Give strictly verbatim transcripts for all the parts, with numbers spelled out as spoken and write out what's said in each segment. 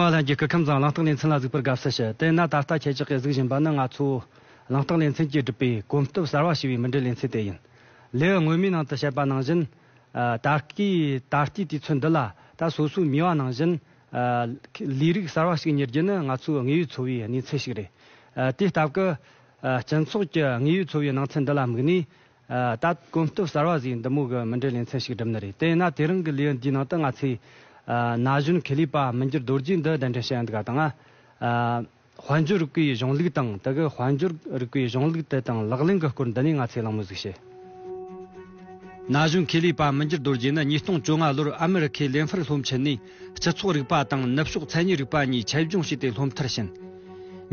ལྷན་རྒྱས་སྐུ་ཁམས་བཟང་། གླེང་སྟེགས་ལེ་ཚན་ལ་གཟིགས་པར་དགའ་བསུ་ཞུ། དེས་ན་ད་ལྟ་ཁྱེད་ཅག་གིས་གཟིགས་བཞིན་པ་ནི་ང་ཚོ་གླེང་སྟེགས་ལེ་ཚན་གྱིས་བསྒྲུབས་པའི་གོམ་སྟབས་གསར་བ་ཞེས་པའི་མུ་འབྲེལ་ལེ་ཚན་དེ་ཡིན། ལེའུ་སྔོན་མའི་ནང་དུ་བཤད་པ་ནང་བཞིན། ཨ། ད་ལྟའི་ད་ལྟའི་དུས་ཚོད་འདི་ལ་ད་སོ་སོའི་མོས་པ་ནང་བཞིན། ཨ། ལས་རིགས་གསར་བ་ཞིག་གཉེར་རྒྱུ་ནི་ང་ཚོའི་དངོས་ཡོད་འཚོ་བའི་གནས་ཚུལ་ཞིག་རེད། ཨ། དེ་སྟབས་ཀྱིས། ཨ། སྤྱི་ཚོགས་ཀྱི་དངོས་ཡོད་འཚོ་བའི་སྣང་ཚུལ་འདི་ལ་དམིགས་ནས། ཨ། ད་གོམ་སྟབས་གསར་བ་ཟེར་འདི་མོ་གི་མུ་འབྲེལ་ལེ་ཚན་ཞིག་བསྒྲུབས་ནི་རེད། དེས་ན་དེ་རིང་གི་ལེའུ་འདིའི་ནང་དུ་ང་ཚོས། ཨ། ན་གཞོན་ཁེ་ལས་པ་མི་འགྱུར་རྡོ་རྗེ་འདི་གདན་འདྲེན་བྱེད་ཡ་འདུག་ག་དང་། ཨ། དཔལ་འབྱོར་རིག་པའི་གཞུང་ལུགས་དང་དེ་གི་དཔལ་འབྱོར་རིག་པའི་གཞུང་ལུགས་དེ་དང་ལག་ལེན་གྱི་སྐོར་འདི་ནས་ང་ཚོས་གླེང་མོལ་ཟིག་བྱེད། ན་གཞོན་ཁེ་ལས་པ་མི་འགྱུར་རྡོ་རྗེ་ནི་ཉིས་སྟོང་བཅོ་ལྔ་ལོར་ཨ་མེ་རི་ཁའི་ལེན་ཧྥར་སློབ་ཆེན་ནས་སྤྱི་ཚོགས་རིག་པ་དང་ནུབ་ཕྱོགས་མཚན་ཉིད་རིག་པ་གཉིས་ཆེད་སྦྱོང་བྱས་ཏེ་སློབ་མཐར་ཕྱིན།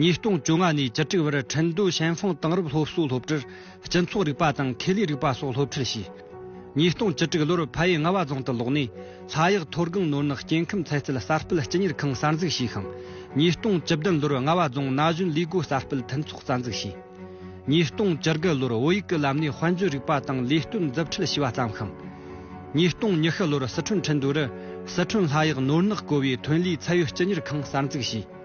ཉིས་སྟོང་བཅོ་ལྔ་ནས་བཅུ་དྲུག་བར་ཁྲིན་ཏུའུ་ཞན་ཧྥང་དེང་རབས་སློབ་གསོའི་སློབ་གྲྭར་སྤྱི་ཚོགས་རིག་པ་དང་ཁེ་ལས་རིག་པ་སོགས་སློབ་ཁྲིད་བྱས། ཉིས་སྟོང་བཅུ་དྲུག་ལོར་ཕ་ཡུལ་རྔ་བ་རྫོང་དུ་ལོག་ནས། ལྷ་གཡག་མཐོ་སྒང་ནོར་ནག་སྐྱེ་ཁམས་ཚན་རྩལ་གསར་སྤེལ་སྤྱི་གཉེར་ཁང་གསར་འཛུགས་བྱས་ཤིང་། ཉིས་སྟོང་བཅུ་བདུན་ལོར་རྔ་བ་རྫོང་ན་གཞོན་ལས་སྒོ་གསར་སྤེལ་མཐུན་ཚོགས་རྩ་འཛུགས་བྱས། ཉིས་སྟོང་བཅུ་དགུ་ལོར་བོད་ཡིག་གི་ལམ་ནས་དཔལ་འབྱོར་རིག་པ་དང་ལས་གཏོད་མཛུབ་ཁྲིད་བྱས་པ་ཙམ་ཞིང་། ཉིས་སྟོང་ཉི་ཤུ་ལོར་སི་ཁྲོན་ཁྲིན་ཏུའུ་རུ་སི་ཁྲོན་ལྷ་གཡག་ནོར་ནག་བཀོལ་བའི་ཐོན་ལས་ཚད་ཡོད་སྤྱི་གཉེར་ཁང་གསར་འཛུགས་བྱས།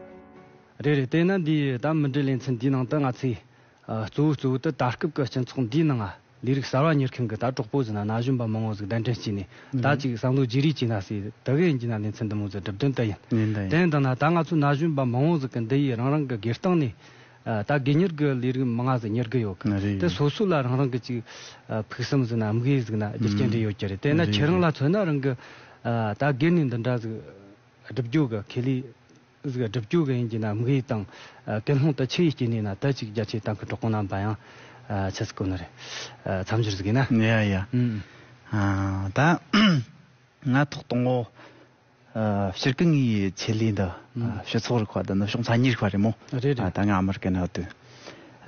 རེད་རེད། དེས་ན་འདིའི་ད་མུ་འབྲེལ་ལེ་ཚན་འདིའི་ནང་དུ་ང་ཚོས། ཨ། གཙོ་བོ་གཙོ་བོ་དེ་ད་སྐབས་ཀྱི་སྤྱི་ཚོགས་འདིའི་ནང་ལས་རིགས་གསར་བ་གཉེར་མཁན་གྱི་ད་གྲོགས་པོ་ཟིག་ན་ན་གཞོན་པ་མང་བོ་ཟིག་གདན་འདྲེན་བྱས་ནས། ད་ཅིག་བསམ་བློ་བརྗེ་རེས་བྱས་ན་ཟེར་དེ་གི་ཡིན་གྱི་ན་ལེ་ཚན་འདི་མོ་ཟིག་སྒྲུབ་དོན་དེ་ཡིན། ཡིན་ད་ཡིན། དེ་ཡིན་དང་ན་ད་ང་ཚོ་ན་གཞོན་པ་མང་བོ་ཟིག་གི་འདི་ཡི་རང་རང་གི་སྒེར་སྟེང་ནས། ཨ། ད་སྒེར་གཉེར་གྱི་ལས་རིགས་མང་ང་ཟིག་གཉེར་གི་ཡོད་གི། རེད། དེ་སོ་སོ་ལ་རང་རང་གི་ཅིག་ཨ། ཕུགས་བསམ་ཟིག་ན་དམིགས་ཡུལ་ཟིག་ན་རྒྱུ་རྐྱེན་རེ་ཡོད་ཀྱི་རེད། དེ་ན་རེད། ཁྱེད་རང་ལ་མཚོན་ན་རང་གི། ཨ། ད་སྒེར་ནས་འདི་འདྲ་ཟིག་སྒྲུབ་རྒྱུ་གི་ཁེ་ལས་ཟིག་སྒྲུབ་རྒྱུ་གི་ཡིན་གྱི་ན་དམིགས་ཡུལ་དང་། ཨ། ཀུན་སློང་དེ་ཆི་ཡི་རྐྱེན་ནས་ན་ད་ཅིག་རྒྱ་ཆེ་དང་གི་གྲོགས་པོ་རྣམ་པ་ཡང་། ཨ། ཆི་ཟིག་གོ་ནི་རེད། ཨ། མཚམས་སྦྱོར་ཟིག་ཡིན་ན། ཡ་ཡ། ཨུམ། ཨ། ད་ང་ཐོག་དང་པོ། ཨ། སྤྱིར་གི་ངའི་ཆེད་ལས་འདི། ཨུམ། ཨ། སྤྱི་ཚོགས་རིག་པ་དང་ནུབ་ཕྱོགས་མཚན་ཉིད་རིག་པ་རེད་མོ། རེད་རེད། ཨ། ད་ང་ཨ་མི་རི་ཀའི་ནང་དུ།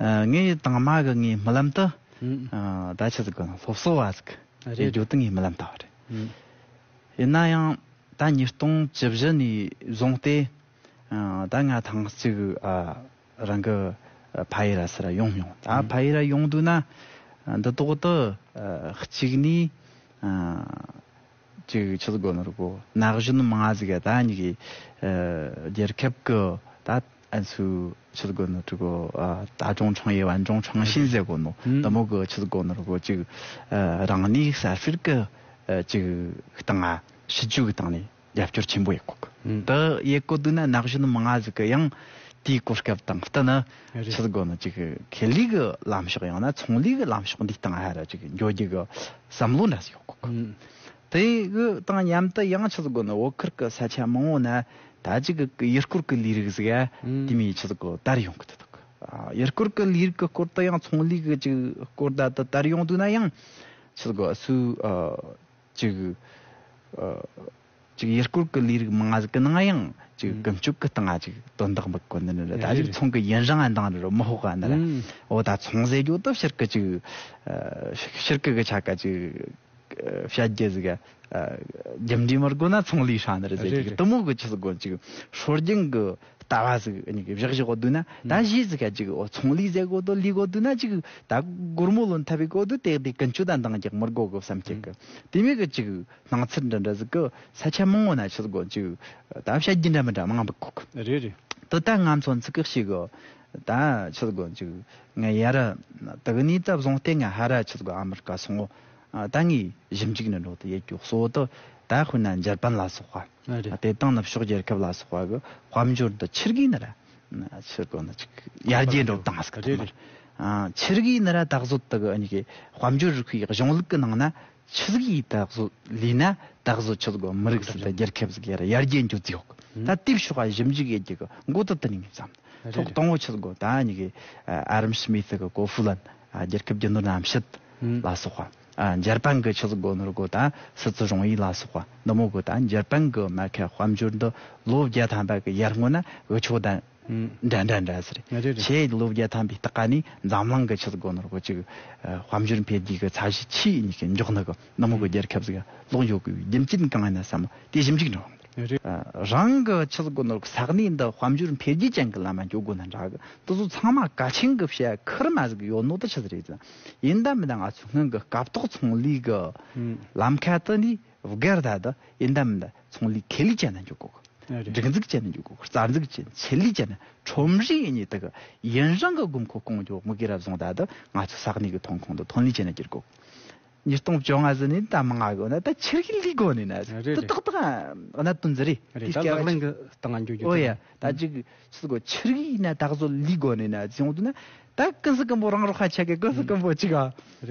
ཨ། ངའི་དང་མ་གི་ངའི་རྨི་ལམ་དེ། ཨུམ། ཨ། ད་ཆི་ཟིག་གོ་ན་སློབ་གསོ་བ་ཟིག་རེད། ཡིན་རྒྱུ་དེ་ངའི་རྨི་ལམ་ལྟ་བུ་རེད། ཨུམ། ཡིན་ན་ཡང་ད་ཉིས་སྟོང་བཅུ་བཞི་ནས་བཟུང་སྟེ། ཨ། ད་ང་ཐེངས་གཅིག་ཨ། རང་གི་ཕ་ཡུལ་ར་སི་ར་ཡོང་མྱོང་། ད་ཨུམ། ཕ་ཡུལ་ར་ཡོང་དུས་ན། ཨ། འདི་ཏོག་ཏུ། ཨ། གཅིག་ནས། ཨ། ཅིག་ཆི་ཟིག་གོ་ནོ་རུ་གོ་ན་གཞོན་མང་ཟིག་ག་ད་ཉི་གི། ཨ། རྒྱལ་ཁབ་གི་ད་ཨན་སུ་ཆི་ཟིག་གོ་ནོ་རུ་གོ། ཨ། 大众创业万众创新 ཟེར་གོ་ནོ། ཨུམ། དེ་མོ་གི་ཆི་ཟིག་གོ་ནོ་རུ་གོ་ཅིག་ཨ། རང་ནས་གསར་སྤེལ་གི། ཨ། ཅིག་སྟེང་ང་ཞི་བཅུ་གི་སྟེང་ནས་རྒྱབ་སྐྱོར་ཆེན་པོ་ཡེད་གོ་གི། ཨུམ། དེ་ཡེད་གོ་དུས་ན་ན་གཞོན་མང་ཟིག་གི་ཡང་དེའི་གོ་སྐབས་དང་བསྟུན་ན། རེད། ཆི་ཟིག་གོ་ནོ་ཅིག་ཁེ་ལས་གི་ལམ་ཕྱོགས་ཡང་ན་ཚོང་ལས་གི་ལམ་ཕྱོགས་འདི་སྟེང་ཧ་ར་ཅིག་འགྱོ་རྒྱུ་གི་བསམ་བློ་འདྲ་ཟིག་ཡོད་གོ་གི། ཨུམ། དེ་གི་དང་མཉམ་དུ་ཡང་ཆི་ཟིག་གོ་ནོ་བོད་ཁུལ་གི་ས་ཆ་མང་བོ་ན་ད་ཅིག་གི་ཡུལ་སྐོར་གི་ལས་རིགས་ཟིག་ཨ། ཨུམ། དེ་མོ་ཆི་ཟིག་གོ་དར་ཡོང་གི་འདུག་ཨ། ཡུལ་སྐོར་གི་ལས་རིགས་གི་སྐོར་དུ་ཡང་ཚོང་ལས་གི་ཅིག་སྐོར་ད་དུ་དར་ཡོང་དུས་ན་ཡང་ཆི་ཟིག་གོ་སུ། ཨ། ཅིག་ཨ། ཅིག་ཡུལ་སྐོར་གི་ལས་རིགས་མང་ང་ཟིག་གི་ནང་ཡང་ཅིག་ཨུམ། ཀུན་སྤྱོད་གི་སྟེང་ང་ཅིག་དོན་དག་འབུག་གོ་ནི་ནི་རེད། ད་རེད་ཅིག་རེད། ཚོང་གི་ཡུན་རིང་ང་འདང་རེ་རོ་མི་ཧོག་ག་ནི་རེད། ཨུམ། འོ་ད་ཚོང་ཟེར་རྒྱུ་ད་ཕྱིར་གི་ཅིག་ཨ། ཕྱིར་གི་གི་ཆ་ག་ཅིག་ཨ། བཤད་རྒྱུ་ཟིག་ག་ཨ། རྒྱུ་འབྲས་མི་དགོས་ན་ཚོང་ལས་ཧྲ་ནི་རེད་ཟེར་རེད་ཅིག་རེད། དེ་མོ་གི་ཆི་ཟིག་གོ་ཅིག་སྲོལ་རྒྱུན་གི་ལྟ་བ་ཟིག་ཨ་ནི་གི་བཞག་བཞག་གོ་དུས་ན། ད་ཨུམ། གཞི་ཟིག་ག་ཅིག་འོ་ཚོང་ལས་ཟེར་གོ་དུ་ལས་གོ་དུས་ན་ཅིག་ད་སྒོར་མོ་ལོན་ཐབས་གོ་དུ་དེ་དེ་ཀུན་སྤྱོད་ད་འདང་རྒྱག་མི་དགོ་གི་བསམ་ཁྱེད་གི། དེ་མོ་གི་ཅིག་སྣང་ཚུལ་འདྲ་འདྲ་ཟིག་གི་ས་ཆ་མང་བོ་ན་ཆི་ཟིག་གོ་ཅིག་ད་བཤད་རྒྱུ་འདྲ་མི་འདྲ་མང་བོ་གོ་གི། རེད་རེད། དེ་ད་ང་ཚོ་ཚིག་གི་ཞིག་གི་ད་ཆི་ཟིག་གོ་ཅིག་ང་ཡར་དེ་གི་ནས་ད་བཟུང་སྟེ་ང་ཧ་ར་ཆི་ཟིག་གོ་ཨ་མི་རི་ཀ་སོང་ངོ་། ཨ། ད་ངས་ཞིབ་འཇུག་ནི་འགྲོ་དུ་ཡེད་རྒྱུ་གཙོ་བོ་དེ་ད་དཔེར་ན་འཇར་པན་ལ་སོགས་པ། ཨ། རེད། དེ་དང་ནུབ་ཕྱོགས་རྒྱལ་ཁབ་ལ་སོགས་པ་གི་དཔལ་འབྱོར་འདི་ཆི་གི་ནི་ར་ཆི་གོ་ནི་ཅིག་ཡར་རྒྱས་འགྲོ་བཏང་ཟིག་གི། རེད་རེད། ཨ། ཆི་གི་ནི་ར་ད་གཟོད་དེ་གི་ཨ་ནི་གི་དཔལ་འབྱོར་རིག་པའི་གཞུང་ལུགས་གི་ནང་ན་ཆི་གི་ད་གཟོད་ལས་ན་ད་གཟོད་ཆི་གོ་མི་རིགས་ཟིག་ད་རྒྱལ་ཁབ་ཟིག་ཡར་རྒྱས་འགྱོ་རྒྱུ་ཡོད་གི། ད་དེའི་ཕྱོགས་ཞིབ་འཇུག་ཡེད་རྒྱུ་གི་འགོ་དེ་དེ་ནས་ངས་བརྩམས། རེད། ཐོག་རེད། དང་བོ་ཆི་གོ་ད་ཨ་ནི་གི་ཨ་རམ་སི་མིད་གི་གོ་ཧྥུ་ལན། ཨ། རྒྱལ་ཁབ་རྒྱུ་ནོར་རྣམ་དཔྱོད་ལ་སོགས་པ། ཨ། འཇར་པན་གི་ཆི་ཟིག་གོ་ནོ་རུ་གོ་ད་སི་ཙི་རོང་ཡི་ལ་སོགས་པ་འདི་མོ་གོ་ད་འཇར་པན་གི་མ་ཁ་དཔལ་འབྱོར་འདི་ལོ་བརྒྱ་ཐམ་པ་གི་ཡར་སྔོན་ན་འུ་ཆོ་ད་འདྲ་འདྲ་འདྲ་ཟེར། རེད་རེད། ཆེ་ལོ་བརྒྱ་ཐམ་པའི་སྟེང་ནས་འཛམ་གླིང་གི་ཆི་ཟིག་གོ་ནོ་རུ་གོ་ཅིག་ཨ། དཔལ་འབྱོར་འཕེལ་རྒྱས་གི་ཚད་གཞི་ཆེས་ཉིད་ཀྱི་མགྱོགས་ནི་གི་འདི་མོ་གི་རྒྱལ་ཁབ་ཟིག་ལོག་ཡོད་གི་རྒྱུ་མཚན་གང་ཡིན་ན་བསམ་དེ་ཞིབ་འཇུག་འགྲོ། རེད། ཨ། རང་གི་ཆི་ཟིག་གོ་ནོ་རུ་ས་གནས་འདི་དཔལ་འབྱོར་འཕེལ་རྒྱས་ཅན་གི་ལམ་མ་འགྱོ་དགོ་ན་འདྲ་གི། དེ་ཚོ་ཚང་མ་གལ་ཆེན་གི་བཤད་ཁུར་མ་ཟིག་ཡོད་ནོ་དེ་ཆི་ཟིག་རེད་ཟེར་ན། ཡིན་ད་མིན་ད་ང་ཚོ་སྔོན་གི་སྐབས་ཐོག་ཚོང་ལས་གི་ལམ་ཁ་དེ་ནས་བགར་ད་དེ་ཡིན་ད་མིན་ད་ཚོང་ལས་ཁེ་ལས་ཅན་ན་འགྱོ་དགོ་གི། རེད། སྒྲིག་འཛུགས་བྱས་ནས་འཇུག་དགོས། རྩ་འཛུགས་བྱས། ཆེད་ལས་བྱས་ནས། ཁྲོམ་རའི་ཡིན་ནི་དག་ཡུན་རིང་གི་དགོས་མཁོ་སྐོང་རྒྱུ་དམིགས་ཡུལ་ར་བཟུང་། ད་དུ་ང་ཚོ་ས་གནས་ཀྱི་ཐོན་ཁུངས་དང་ཐོན་ལས་བྱས་ནས་འགྱུར་དགོས། ཉིས་སྟོང་བཅོ་ལྔ་ཟིན་ནས་ད་མང་ང་གི་ན། ད་ཆི་རིགས་ལས་དགོས་ནི་ན། རེད། དེ་རེད། ཏག་ཏག་གནད་དོན་ཟིག་རེད། རེད། དེ་ད་སྐྱེ་ལག་བ་ལེན་གི་སྟེང་ང་འཇུག་རྒྱུ། ཨོ་དེ་ཡ། ད་ཅིག་ཆི་ཟིག་གོ། ཆི་རིགས་ཡིན་ན་ད་གཟོད་ལས་དགོས་ནི་ན་ཟེར་ཡོང་དུས་ན། ད་ཀུན་གཟིགས་སྐམ་པོ་རང་རོགས་ཁ་ཆ་གི། ཀུན་གཟིགས་སྐམ་པོ་ཅིག་ག་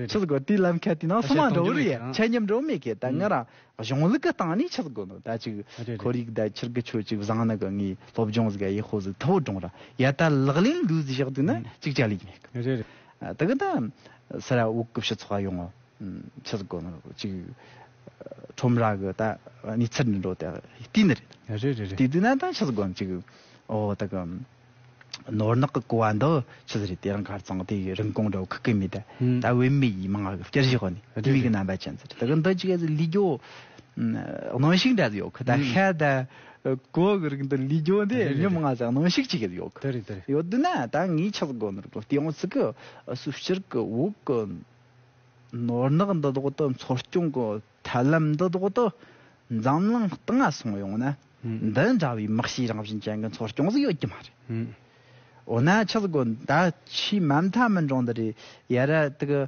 ཆི་ཟིག་གོ། དེའི་ལམ་ཁ་དེ་ནང་སོ་མ་འགྲོ་བ་རེད་ཡ། ཆ་མཉམ་འགྲོ་མེད་གི། ད་ང་རང་གཞུང་ལུགས་གི་སྟེང་ནས་ཆི་ཟིག་གོ་ནོ། ད་ཅིག་ཁོར་ཡུག་ད་ཆི་གི་ཆོ་ཅིག་བཟང་ནི་གི། ངའི་སློབ་སྦྱོང་ཟིག་ཡག་པོ་ཟིག་ཐོབ་འགྲོ་ར་ཡ། ད་ལག་ལེན་ལུས་ཟིག་བཞག་དུས་ན་ཅིག་ཅ་ལས་མེད་གི། རེད་རེད། ད་གི་ད་ས་ར་འུ་གི་སྤྱི་ཚོགས་ཡོང་ངོ་། ཆི་ཟིག་གོ་ནོ་ཅིག་ཁྲོམ་ར་གི་ད་གནས་ཚུལ་འདི་འགྲོ་དེ་བལྟས་ནི་རེད། རེད་རེད་རེད། དེ་དུས་ན་ད་ཆི་ཟིག་གོ་ཅིག་ཨོ་ད་གི་ནོར་ནག་གི་ཀོ་བ་འདི་ཆི་ཟིག་རེད། དེ་རིང་ཁ་རྩང་དེ་རིན་གོང་འདྲ་བོ་ཁུག་གི་མེད། ད་ད་བེད་མེད་ཡིན། མང་ང་གི་བསྐྱུར་བཞག་ནི། རེད་དེ་མིག་གི་རེད། རྣམ་པ་ཅན་ཟིག་རེད། ད་གི་འདི་ཅིག་ལས་རྒྱུ་གནོན་ཤུགས་འདྲ་ཟིག་ཡོད་གི། ད་ཤ་ད་ཀོ་གི་རིགས་འདི་ལས་རྒྱུ་འདི། རེད་རེད་མི་རེད། མང་ང་ཟིག་གནོན་ཤུགས་ཅིག་ཡོད་གི། དེ་རེད་དེ་རེད། ཡོད་དུས་ན་ད་ངས་ཆི་ཟིག་གོ་ནོ་རེད་གོ། དེ་ཡོང་ཚིག་གི་སུ་སྤྱིར་གི་འུ་གི་ནོར་ནག་འདི་དག་ཏུ་འཚོ་སྐྱོང་གི་ཐབས་ལམ་འདི་དག་ཏུ་འཛམ་གླིང་སྟེང་ང་སོང་ཡོང་ན། ཧུམ། འདི་འདྲ་བའི་དམག་ཤེད་རང་བཞིན་ཅན་གྱི་འཚོ་སྐྱོང་ཟིག་ཡོད་རྒྱུ་མ་རེད། ཧུམ། འོ་ན་ཆི་ཟིག་གོ། ད་ཆེས་མ་མཐའ་མི་འགྲོ་འདི་རེད་ཡ། ར་དེ་གི་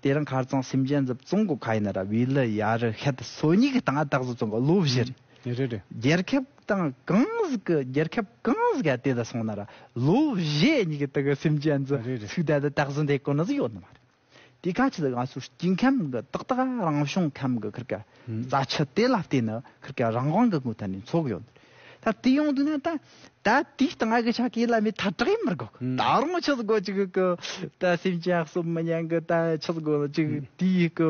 དེ་རིང་ཁ་རྩང་སེམས་ཅན་ཟིག་བཙོང་གོ་ཁ་ཡིན་ན་ར། བེ་ལི་ཡ་རི་ཤད་སོ་གཉིས་གི་སྟེང་ང་ད་གཟོད་བཙོང་གོ། ལོ་བཞི་རེད། རེད་རེད། རྒྱལ་ཁབ་དང་གང་ཟིག་གི། རྒྱལ་ཁབ་གང་ཟིག་ག་དེ་ད་སོང་ན་ར། ལོ་བཞི་གཉིས་གི་དེ་གི་སེམས་ཅན་ཟིག། རེད་རེད། ཚུགས་ད་དེ་ད་གཟོད་འདེད་གོ་ནི་ཟིག་ཡོད་ནི་མ་རེད། དེ་ཁ་ཆི་ཟིག་ང་ཚོ་སྐྱེ་ཁམས་གི་ཏག་ཏག་རང་བྱུང་ཁམས་གི་ཁིར་ཀ། ཧུམ། རྩ་ཆུ་དེ་ལ་བརྟེན་ནི་ཁིར་ཀ་རང་དབང་གི་ངོས་ཐད་ནས་འཚོ་གི་ཡོད། ད་དེ་ཡོང་དུས་ན་ད་ད་དེའི་སྟེང་ང་གི་ཆ་གི་ལ་མི་ཐལ་དྲགས་ཡེ་མི་དགོས། ཧུམ། ད་རུང་ཆི་ཟིག་གོ་ཅིག་གི་ད་སེམས་ཅན་གསོད་མི་ཉན་གི། ད་ཆི་ཟིག་གོ་ཅིག་ཧུམ། དེའི་གི་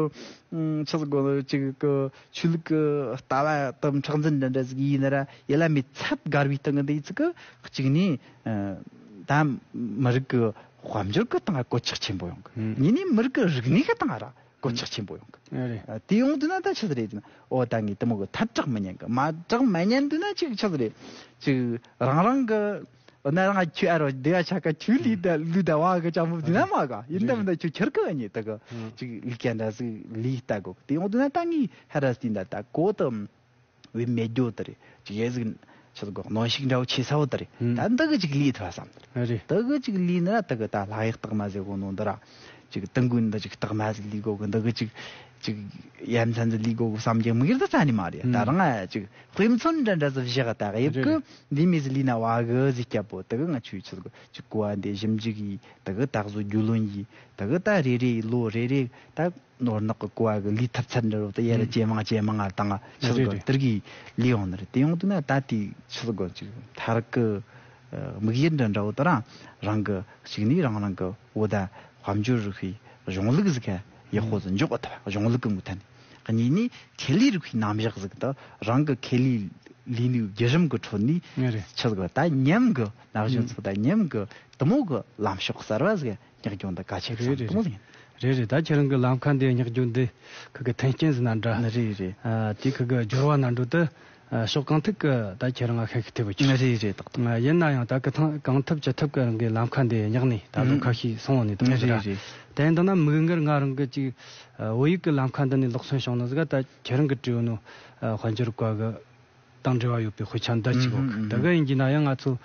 ཆི་ཟིག་གོ་ཅིག་གི་ཆོས་ལུགས་གི་ལྟ་བ་དང་མཁྲེགས་འཛིན་འདྲ་འདྲ་ཟིག་ཡིན་ན་ར། ཡེ་ལ་མི་ཚད་དགར་བའི་སྟེང་གི་འདི་ཚིག་གི་གཅིག་ནས། ཨ། ད་མི་རིགས་ཀྱི་དཔལ་འབྱོར་གྱི་སྟེང་ང་གོད་ཆག་ཆེན་པོ་ཡོང་གི། ཨུམ། གཉིས་ནས་མི་རིགས་ཀྱི་རིག་གནས་ཀྱི་སྟེང་ང་ར་གོད་ཆག་ཆེན་པོ་ཡོང་གི། ཨ་རེད། ཨ། དེ་ཡོང་དུས་ན་ད་ཆི་ཟིག་རེད་ཟེར་ན། འོ་ད་ངས་དེ་མོ་གི་ཐལ་དྲགས་མི་ཉན་གི། མ་དྲགས་མ་ཉན་དུས་ན་ཅིག་ཆི་ཟིག་རེད། ཅིག་རང་རང་གི། འོ་ན་རང་ཁྱོད་ཨ་རོ་སྡེ་བ་ཆ་ག་ཁྱོད་ལུས་ད་ལུས་ད་བ་གི་ཅང་མོ་དེ་ན་མ་ག། ཡིན་ད་མིན་ད་ཁྱོད་ཁྱེར་གི་ཨ་ཉེ་ད་གི། ཨུམ། ཅིག་ལུས་ཀ་འདྲ་ཟིག་ལུས་ད་གོ། དེ་ཡོང་དུས་ན་ད་ངས་ཧ་ར་སྟེ་ད་ད་གོ་ད། བའི་མེད་རྒྱུ་དེ་རེད། ཅིག་ཡེ་ཟིག་ཆི་ཟིག་གོ་གནོན་ཤུགས་འདྲ་བོ་ཆེ་ས་བོ་དེ་རེད། ཧུམ། ད་འདི་གི་ཅིག་ལས་ཐུབ་བསམ་དེ་རེད། རེད། འདི་གི་ཅིག་ལས་ན་ད་གི་ད་ལྷ་ཡག་རྟགས་མ་ཟེར་གོ་ནོ་འདི་ར། ཅིག་ཏིང་ཀུན་འདི་ཅིག་རྟགས་མ་ཟིག་ལས་གོ་གི། འདི་གི་ཅིག་ཅིག་ཡ་མཚན་ཟིག་ལས་གོ་གི་བསམ་གྱི་དམིགས་ཡུལ་ད་རྩ་ནས་མ་རེད། ཧུམ། ད་རང་ང་ཅིག་དཔེ་མཚོན་འདྲ་འདྲ་ཟིག་བཞག་ད་གི་ཡབ་གི། རེད། འདི་མི་ཟིག་ལས་ན་བ་གི་ཟིག་སྐྱབས་པོ། ད་གི་ང་ཆོས་ཆི་ཟིག་གོ་ཅིག་གོ་བ་འདི་ཞིབ་འཇུག་ཡིས། ད་གི་ད་གཟོད་རྒྱུས་ལོན་ཡིས། ད་གི་ད་རེ་རེ་ལོ་རེ་རེ་ད། ནོར་ནག་གི་ཀོ་བ་གི་ལུས་ཐུབ་ཚད་འདྲ་བོ་དེ་ཡར་ཨུམ། ཇེ་མང་ཇེ་མང་ང་བཏང་ང་ཆི་ཟིག་རེད་གི་རེད། དེར་གི་ལུས་ཡོང་ནི་རེད། དེ་ཡོང་དུས་ན་ད་དེ་ཆི་ཟིག་གོ་ཅིག་མཐར་གི་དམིགས་ཡུལ་འདྲ་འདྲ་བོ་དེ་རང་རང་གི་གཅིག་ནས་རང་རང་གི་འོ་ད་དཔལ་འབྱོར་རིག་པའི་གཞུང་ལུགས་ཟིག་ག་ཡག་པོ་ཟིག་འཇོག་གི་ཐུབ། གཞུང་ལུགས་གི་ངོས་ཐད་ནས། གཉིས་ནས་ཁེ་ལས་རིག་པའི་རྣམ་གཞག་ཟིག་དང་རང་གི་ཁེ་ལས་ལས་ནུས་བརྒྱུད་རིམ་གི་ཁྲོད་ནས་ཆི་ཟིག་གོ་ད་མཉམ་གི་ན་གཞོན་ཚོ་ད་མཉམ་གི་དེ་མོ་གི་ལམ་ཕྱོགས་གསར་བ་ཟིག་ག་སྙེག་རྒྱུ་འདི་གལ་ཆེ་རེད་བསམ། རེད་དེ་མོ་ཟིག་ཡིན། རེད་རེད། ད་ཁྱེད་རང་གི་ལམ་ཁ་འདི་སྙེག་རྒྱུ་འདི་ཁུ་གི་མཐུན་རྐྱེན་ཟིག་ན་འདྲ། རེད་རེད། ཨ། དེ་ཁུ་གི་སྦྱོར་བ་ན་འགྲོ་དུ། ཨ། ཕྱོགས་གང་ཐུག་གི་ད་ཁྱེད་རང་ང་ཤེད་ཁུ་ཐེབས་བ་ཅིག་རེད་རེད། ཏག་ཏག་ཨ། ཡིན་ན་ཡང་ད་ཁུ་ཐང་གང་ཐུབ་ཅི་ཐུབ་གི་རང་གི་ལམ་ཁ་འདི་སྙེག་ནས་ད་ལོ་ཨུ་ཁ་ཤས་སོང་བ་ནས་དུ་མ་རེད། རེད་རེད། དེ་ཡིན་དང་ན་མིག་སྔར་ང་རང་གི་ཅིག་ཨ། བོད་ཡིག་གི་ལམ་ཁ་འདི་ནས་ལོག་སོན་བྱུང་ནི་ཟིག་ག་ད་ཁྱེད་རང་གི་བྲིས་ཡོད་ནོ། ཨ། དཔལ་འབྱོར་བཀའ་གི་དང་འབྲེལ་བ་ཡོད་པའི་དཔེ་ཆ་འདི་གཅིག་གོ། ཨུམ། ད་ག་ཡིན་གྱི་ན་ཡང་ང་ཚོ།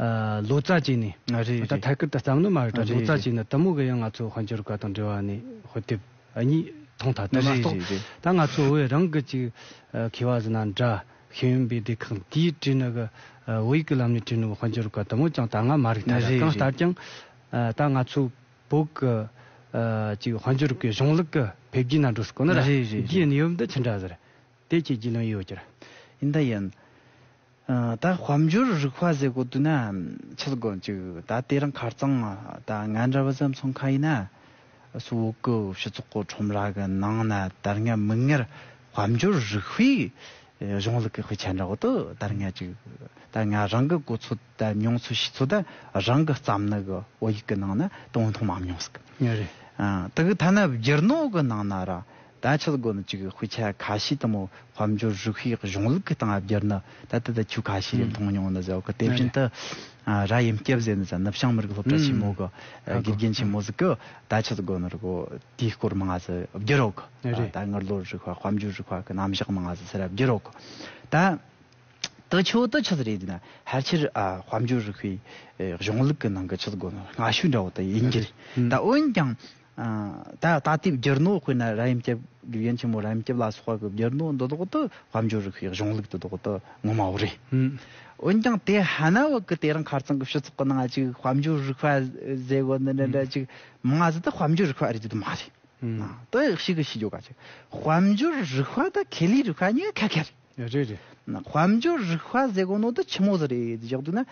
ཨ། ལོ་ཙཱ་བྱས་ནས། ཨ། རེད། ད་རེད། ཐད་ཀར་དུ་བརྩམས་ནི་མ་རེད་ད། ཨ། རེད། ལོ་ཙཱ་རེད། བྱས་ནས་དེ་མོ་གི་ཡང་ང་ཚོ་དཔལ་འབྱོར་བཀའ་དང་འབྲེལ་བ་ནས་དཔེ་དེབ་གཉིས་མཐོང་ཐལ། དེ་མ་རེད། གཏོགས། རེད། རེད། ད་ང་ཚོ་བོད་རང་གི་ཅིག་ཨ། མཁས་པ་ཟིག་ན་འདྲ་ཤེས་ཡོན་པའི་སྡེ་ཁག་འདིས་བྲིས་ནི་གི། ཨ། བོད་ཡིག་གི་ལམ་ནས་བྲིས་ནི་གི་དཔལ་འབྱོར་བཀའ་དེ་མོ་ཅང་ད་ང་མ་རིག་ཐལ། རེད། གང་རེད། ལྟར་ཀྱང་། ཨ། ད་ང་ཚོ་བོད་གི། ཨ། ཅིག་དཔལ་འབྱོར་གི་གཞུང་ལུགས་གི་འཕེལ་རྒྱས་ན་འགྲོ་སྲིད་གོ་ནི་ར། རེད་རེད་རེད། འདིའི་གནས་བབ་འདི་ཅི་འདྲ་ཟིག་རེད། དེ་ཁྱེད་རྒྱུས་ལོན་ཡོད་ཀྱི་རེད། ཡིན་ད་ཡིན། ཨ། ད་དཔལ་འབྱོར་རིག་པ་ཟེར་གོ་དུས་ན་ཆི་ཟིག་གོ་ཅིག་ད་དེ་རིང་ཁ་རྩང་ད་ང་འདྲ་བ་ཙམ་སོང་ཁ་ཡིན་ན། སུ་བོད་གི་སྤྱི་ཚོགས་གི་ཁྲོམ་ར་གི་ནང་ན་ད་སྔ་མིག་སྔར་དཔལ་འབྱོར་རིག་པའི་གཞུང་ལུགས་གི་དཔེ་ཆ་འདྲ་བོ་དུ་ད་སྔ་ཅིག་ད་ང་རང་གི་གོ་ཚོད་ད་མྱོང་ཚོད་ཤེས་ཚོད་ད་རང་གི་བརྩམས་ནི་གི་བོད་ཡིག་གི་ནང་ན་དོན་མཐོང་མ་མྱོང་ཟིག་ཡ་རེད། ཨ། དེ་གི་ཐ་ན་བསྒྱུར་ནོ་གི་ནང་ན་ར། ད་ཆི་ཟིག་གོ་ནི་ཅིག་དཔེ་ཆ་ཁ་ཤས་དེ་མོ་དཔལ་འབྱོར་རིག་པའི་གཞུང་ལུགས་ཀྱི་སྟེང་ང་བསྒྱུར་ནི་ད་ལྟ་ད་ཁྱོད་ཁ་ཤས་རེ་ཨུམ། མཐོང་མྱོང་ནི་ཟེར་གི། དེ་ཨ་བཞིན་དུ། ཨ། ར་ཡིམ་སྐྱབས་ཟེར་ནི་ཟེར་ནུབ་བྱང་མི་རིགས་སློབ་གྲྭ་ཆེན་མོ་གི་ཨུམ། ཨ། དགེ་རྒན་ཆེན་མོ་ཟིག་གི་ད་ཆི་ཟིག་གོ་ནི་རེད་གོ། དེའི་སྐོར་མང་ང་ཟིག་བསྒྱུར་རོག་གི། ཨ། རེད། ད་དངུལ་ལོར་རིག་པ་དཔལ་འབྱོར་རིག་པ་གི་རྣམ་གཞག་མང་ང་ཟིག་ཟེར་ར་བསྒྱུར་རོག་གི། ད། དེ་ཆོ་དེ་ཆི་ཟིག་རེད་ཟེར་ན། ཕལ་ཆེར་ཨ་དཔལ་འབྱོར་རིག་པའི་ཨེ་གཞུང་ལུགས་ཀྱི་ནང་གི་ཆི་ཟིག་གོ་ནོ་སྔ་ཤོས་འདྲ་བོ་དེ་ཡིན་གྱི་རེད། ད་འོན་ཀྱང་ཨ་ད་ད་ལྟའི་བསྒྱུར་ནོ་དཔེར་ན་ར་ཡིམ་སྐྱབས། དགེ་རྒན་ཆེན་མོ་ར་ཡིམ་སྐྱབས་ལ་སོགས་པ་གི་བསྒྱུར་ནོ་འདི་དག་དེ་དཔལ་འབྱོར་རིག་པའི་གཞུང་ལུགས་དེ་དག་དེ་ངོ་མ་བོ་རེད། འོན་ཀྱང་དེ་ཧ་ན་བ་གི་དེ་རིང་ཁ་རྩང་གི་སྤྱི་ཚོགས་ཀྱི་ནང་ཅིག་དཔལ་འབྱོར་རིག་པ་ཟེར་གོ་ནི་འདྲ་འདྲ་ཅིག་མང་ང་ཟིག་ད་དཔལ་འབྱོར་རིག་པ་རེད་ཟེར་དུ་མ་རེད། ཨ་དེ་ཞིག་གི་ཤེས་རྒྱུ་ག་ཅིག་དཔལ་འབྱོར་རིག་པ་ད་ཁེ་ལས་རིག་པ་གཉིས་ཁ་ཁ་རེད། རེད་རེད། དཔལ་འབྱོར་རིག་པ་ཟེར་གོ་ནོ་དེ་ཆི་མོ་ཟིག་རེད་ཟེར་རྒྱུ་ན།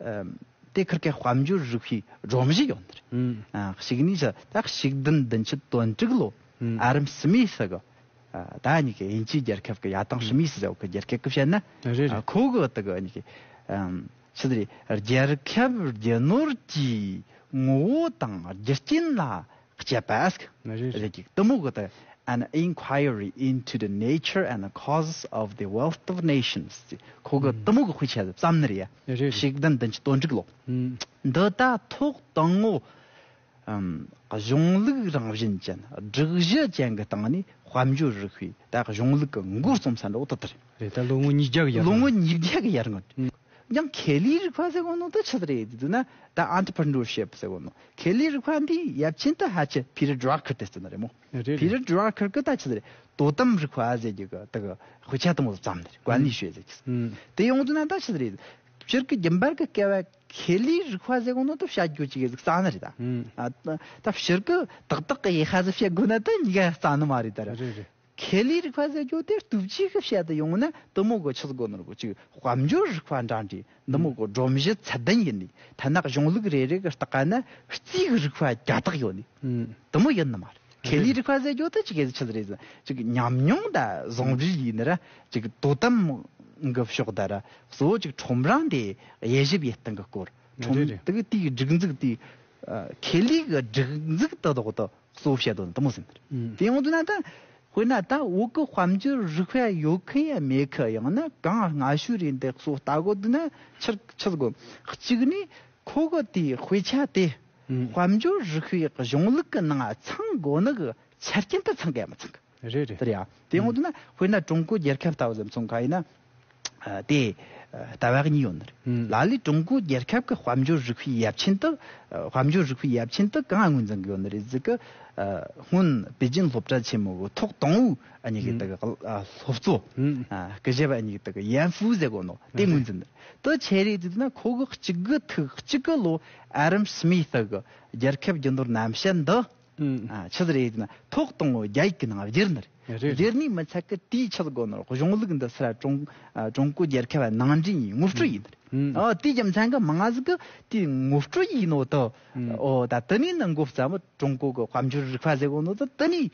ཨམ། དེ་ཁིར་ཀའི་དཔལ་འབྱོར་རིག་པའི་སྒྲོམ་གཞི་ཡོད་ནི་རེད། ཨ་གཅིག་ནི་ཟེར་ད་གཅིག་བདུན་བདུན་ཅུ་དོན་དྲུག་ལོ། ཨ་རམ་སི་མི་སི་གི། ཨ་ད་ནི་གི་དབྱིན་ཇིའི་རྒྱལ་ཁབ་ཀྱི་ཡ་ཐང་སི་མི་སི་ཟེར་བ་གི་རྒྱལ་ཁབ་ཀྱི་བཤད་ན། རེད་རེད། ཨ་ཁོ་གི་དེ་གི་ནི་གི། ཨམ། ཆི་ཟིག་རེད། རྒྱལ་ཁབ་རྒྱུ་ནོར་གྱི་ངོ་བོ་དང་རྒྱུ་རྐྱེན་ལ་དཔྱད་པ་ཟེར་གི། རེད་རེད། དེ་མོ་གི་དེ། An inquiry into the nature and the causes of the wealth of nations. ཁོ་གི་དེ་མོ་གི་དཔེ་ཆ་བརྩམས་ནི་རེད་ཡ། རེད་རེད། གཅིག་བདུན་བདུན་ཅུ་དོན་དྲུག་ལོ། འདི་ད་ཐོག་དང་བོ། ཨམ། གཞུང་ལུགས་རང་བཞིན་ཅན་སྒྲིག་གཞི་ཅན་གི་སྟེང་ནས་དཔལ་འབྱོར་རིག་པའི་ད་གཞུང་ལུགས་ཀྱི་མགོ་རྩོམ་ས་འདྲ་བོ་དེ་ལྟར། རེད། ད་ལོ་ངོ་ཉིས་བརྒྱ་གི་ཡར་ལོ་ངོ་ངོ་ཉིས་བརྒྱ་གི་ཡར་ངོ་། ཡང་ཁེ་ལས་རིག་པ་ཟེར་གོ་ནོ་དེ་ཆི་ཟིག་རེད་ཟེར་ན། ད་entrepreneurship ཟེར་གོ་ནོ། ཁེ་ལས་རིག་པ་འདི་ཡབ་ཆེན་དུ་ཧ་ཅི་ཕི་རི་ཌ་རོ་ཁར་དེ་ཟེར་ནི་རེད་མོ། རེད་རེད། ཕི་རི་ཌ་རོ་ཁར་གི་ད་ཆི་ཟིག་རེད། དོ་དམ་རིག་པ་ཟེར་རྒྱུ་གི་དེ་གི་དཔེ་ཆ་དེ་མོ་བརྩམས་ནི་རེད། 管理学ཟེར་རྒྱུ། དེ་ཡོང་དུས་ན་ད་ཆི་ཟིག་རེད། སྤྱིར་གི་རྒྱུན་པར་གི་སྐད་བ་ཁེ་ལས་རིག་པ་ཟེར་གོ་ནོ་དེ་བཤད་རྒྱུ་ཅིག་གི་ཟིག་རྩ་ནི་རེད་ད། ཨ་ད་སྤྱིར་གི་ཏག་ཏག་གི་ཡེ་ཤ་ཟིག་བཤད་དགོས་ན་ད་གཉིས་ཀ་རྩ་ནི་མ་རེད་ད་ར། རེད་རེད། ཁེ་ལས་རིག་པ་ཟེར་རྒྱུ་དེ་སྟོབས་ཆེ་གི་བཤད་དུ་ཡོང་ན་དེ་མོ་གི་ཆི་ཟིག་གོ་ནོ་རེད་གོ། ཅིག་དཔལ་འབྱོར་རིག་པ་འདྲ་འདྲ་འདི་མོ་གི་སྒྲོམ་གཞི་ཚད་ལྡན་ཡིན་ནི། ཐ་ན་གཞུང་ལུགས་རེ་རེ་གི་སྟེང་ན་རྩིས་གི་རིག་པ་རྒྱ་དག་ཡོད་ནི། དེ་མོ་ཡིན་ནི་མ་རེད། ཁེ་ལས་རིག་པ་ཟེར་རྒྱུ་དེ་ཅིག་གི་ཆི་ཟིག་རེད་ཟེར། ཅིག་ཉམས་མྱོང་ད་བཟང་རིག་ཡིན་ནི་ར། ཅིག་དོ་དམ་གི་ཕྱོགས་ད་ར། གཙོ་བོ་ཅིག་ཁྲོམ་ར་འདི་དབྱེ་ཞིབ་ཡེད་སྟངས་གི་སྐོར། ཁྲོམ་རེད་རེད། དེ་གི་དེའི་སྒྲིག་འཛུགས་དེ། ཨ་ཁེ་ལས་གི་སྒྲིག་འཛུགས་དེ་དག་དེ་གཙོ་བོ་བཤད་དོན་དེ་མོ་ཟིན་ནི་རེད། དེ་ཡོང་དུས་ན་ད། དཔེར་ན་ད་བོད་གི་དཔལ་འབྱོར་རིག་པ་ཡོད་ཁི་ཡ་མེད་ཁི། ཡང་ན་གང་སྔ་ཤོས་རེད་འདི་གཙོ་བོ་ལྟ་དགོས་དུས་ན་ཆི་ཆི་ཟིག་གོ། གཅིག་ནི་ཁོ་གི་དེའི་དཔེ་ཆ་དེ་དཔལ་འབྱོར་རིག་པའི་གཞུང་ལུགས་ཀྱི་ནང་ཚང་དགོས་ནི་གི་ཆ་རྐྱེན་དེ་ཚང་གི་ཡ་མི་ཚང་གི། རེད་རེད། དེ་རེད་ཡ། དེ་ཡོང་དུས་ན་དཔེར་ན་ཀྲུང་གོ་རྒྱལ་ཁབ་ལྟ་བུ་ཟིག་མཚོན་ཁ་ཡིན་ན། ཨ་དེ་ཨ་ལྟ་བ་གཉིས་ཡོད་ནི་རེད། ལ་ལས་ཀྲུང་གོ་རྒྱལ་ཁབ་ཀྱི་དཔལ་འབྱོར་རིག་པའི་ཡབ་ཆེན་དུ། ཨ་དཔལ་འབྱོར་རིག་པའི་ཡབ་ཆེན་དུ་གང་ངོས་འཛིན་གི་ཡོད་ནི་རེད་ཟེར་གི། ཨ་སྔོན་པེ་ཅིན་སློབ་གྲྭ་ཆེན་མོ་གི་ཐོག་དང་བོའི་ཨ་ནི་གི་དེ་གི་ཨ་སློབ་གཙོ། ཨ་སྐུ་ཞབས་ཨ་ནི་གི་དེ་གི་ཡན་ཧྥུའུ་ཟེར་གོ་ནོ་དེ་ངོས་འཛིན་ནི་རེད། དེ་ཆི་རེད་ཟེར་ན་ཁོ་གི་གཅིག་དགུ་ཐིག་གཅིག་གི་ལོ་ཨ་རམ་སི་མི་ཐི་གི་རྒྱལ་ཁབ་རྒྱུ་ནོར་རྣམ་བཤད་འདི། ཨ་ཆི་ཟིག་རེད་ཟེར་ན་ཐོག་དང་བོ་རྒྱ་ཡིག་གི་ནང་བསྒྱུར་ནི་རེད། རེད་རེད། བསྒྱུར་ནི་མི་ཚད་གི་དེའི་ཆི་ཟིག་གོ་ནོ་གཞུང་ལུགས་འདི་སི་ར་ཀྲུང་ཨ་ཀྲུང་གོ་རྒྱལ་ཁབ་ནང་འདྲེན་ཡིན། ངོ་སྤྲོད་ཡིན་ནི་རེད། ཨ་དེའི་རྒྱུ་མཚན་གི་མང་ང་ཟིག་གི་དེའི་ངོ་སྤྲོད་ཡིན་ནོ་དེ། ཨོ་ད་དེ་ནས་ནི་འགོ་བརྩམས། ཀྲུང་གོ་གི་དཔལ་འབྱོར་རིག་པ་ཟེར་གོ་ནོ་དེ་དེ་ནས་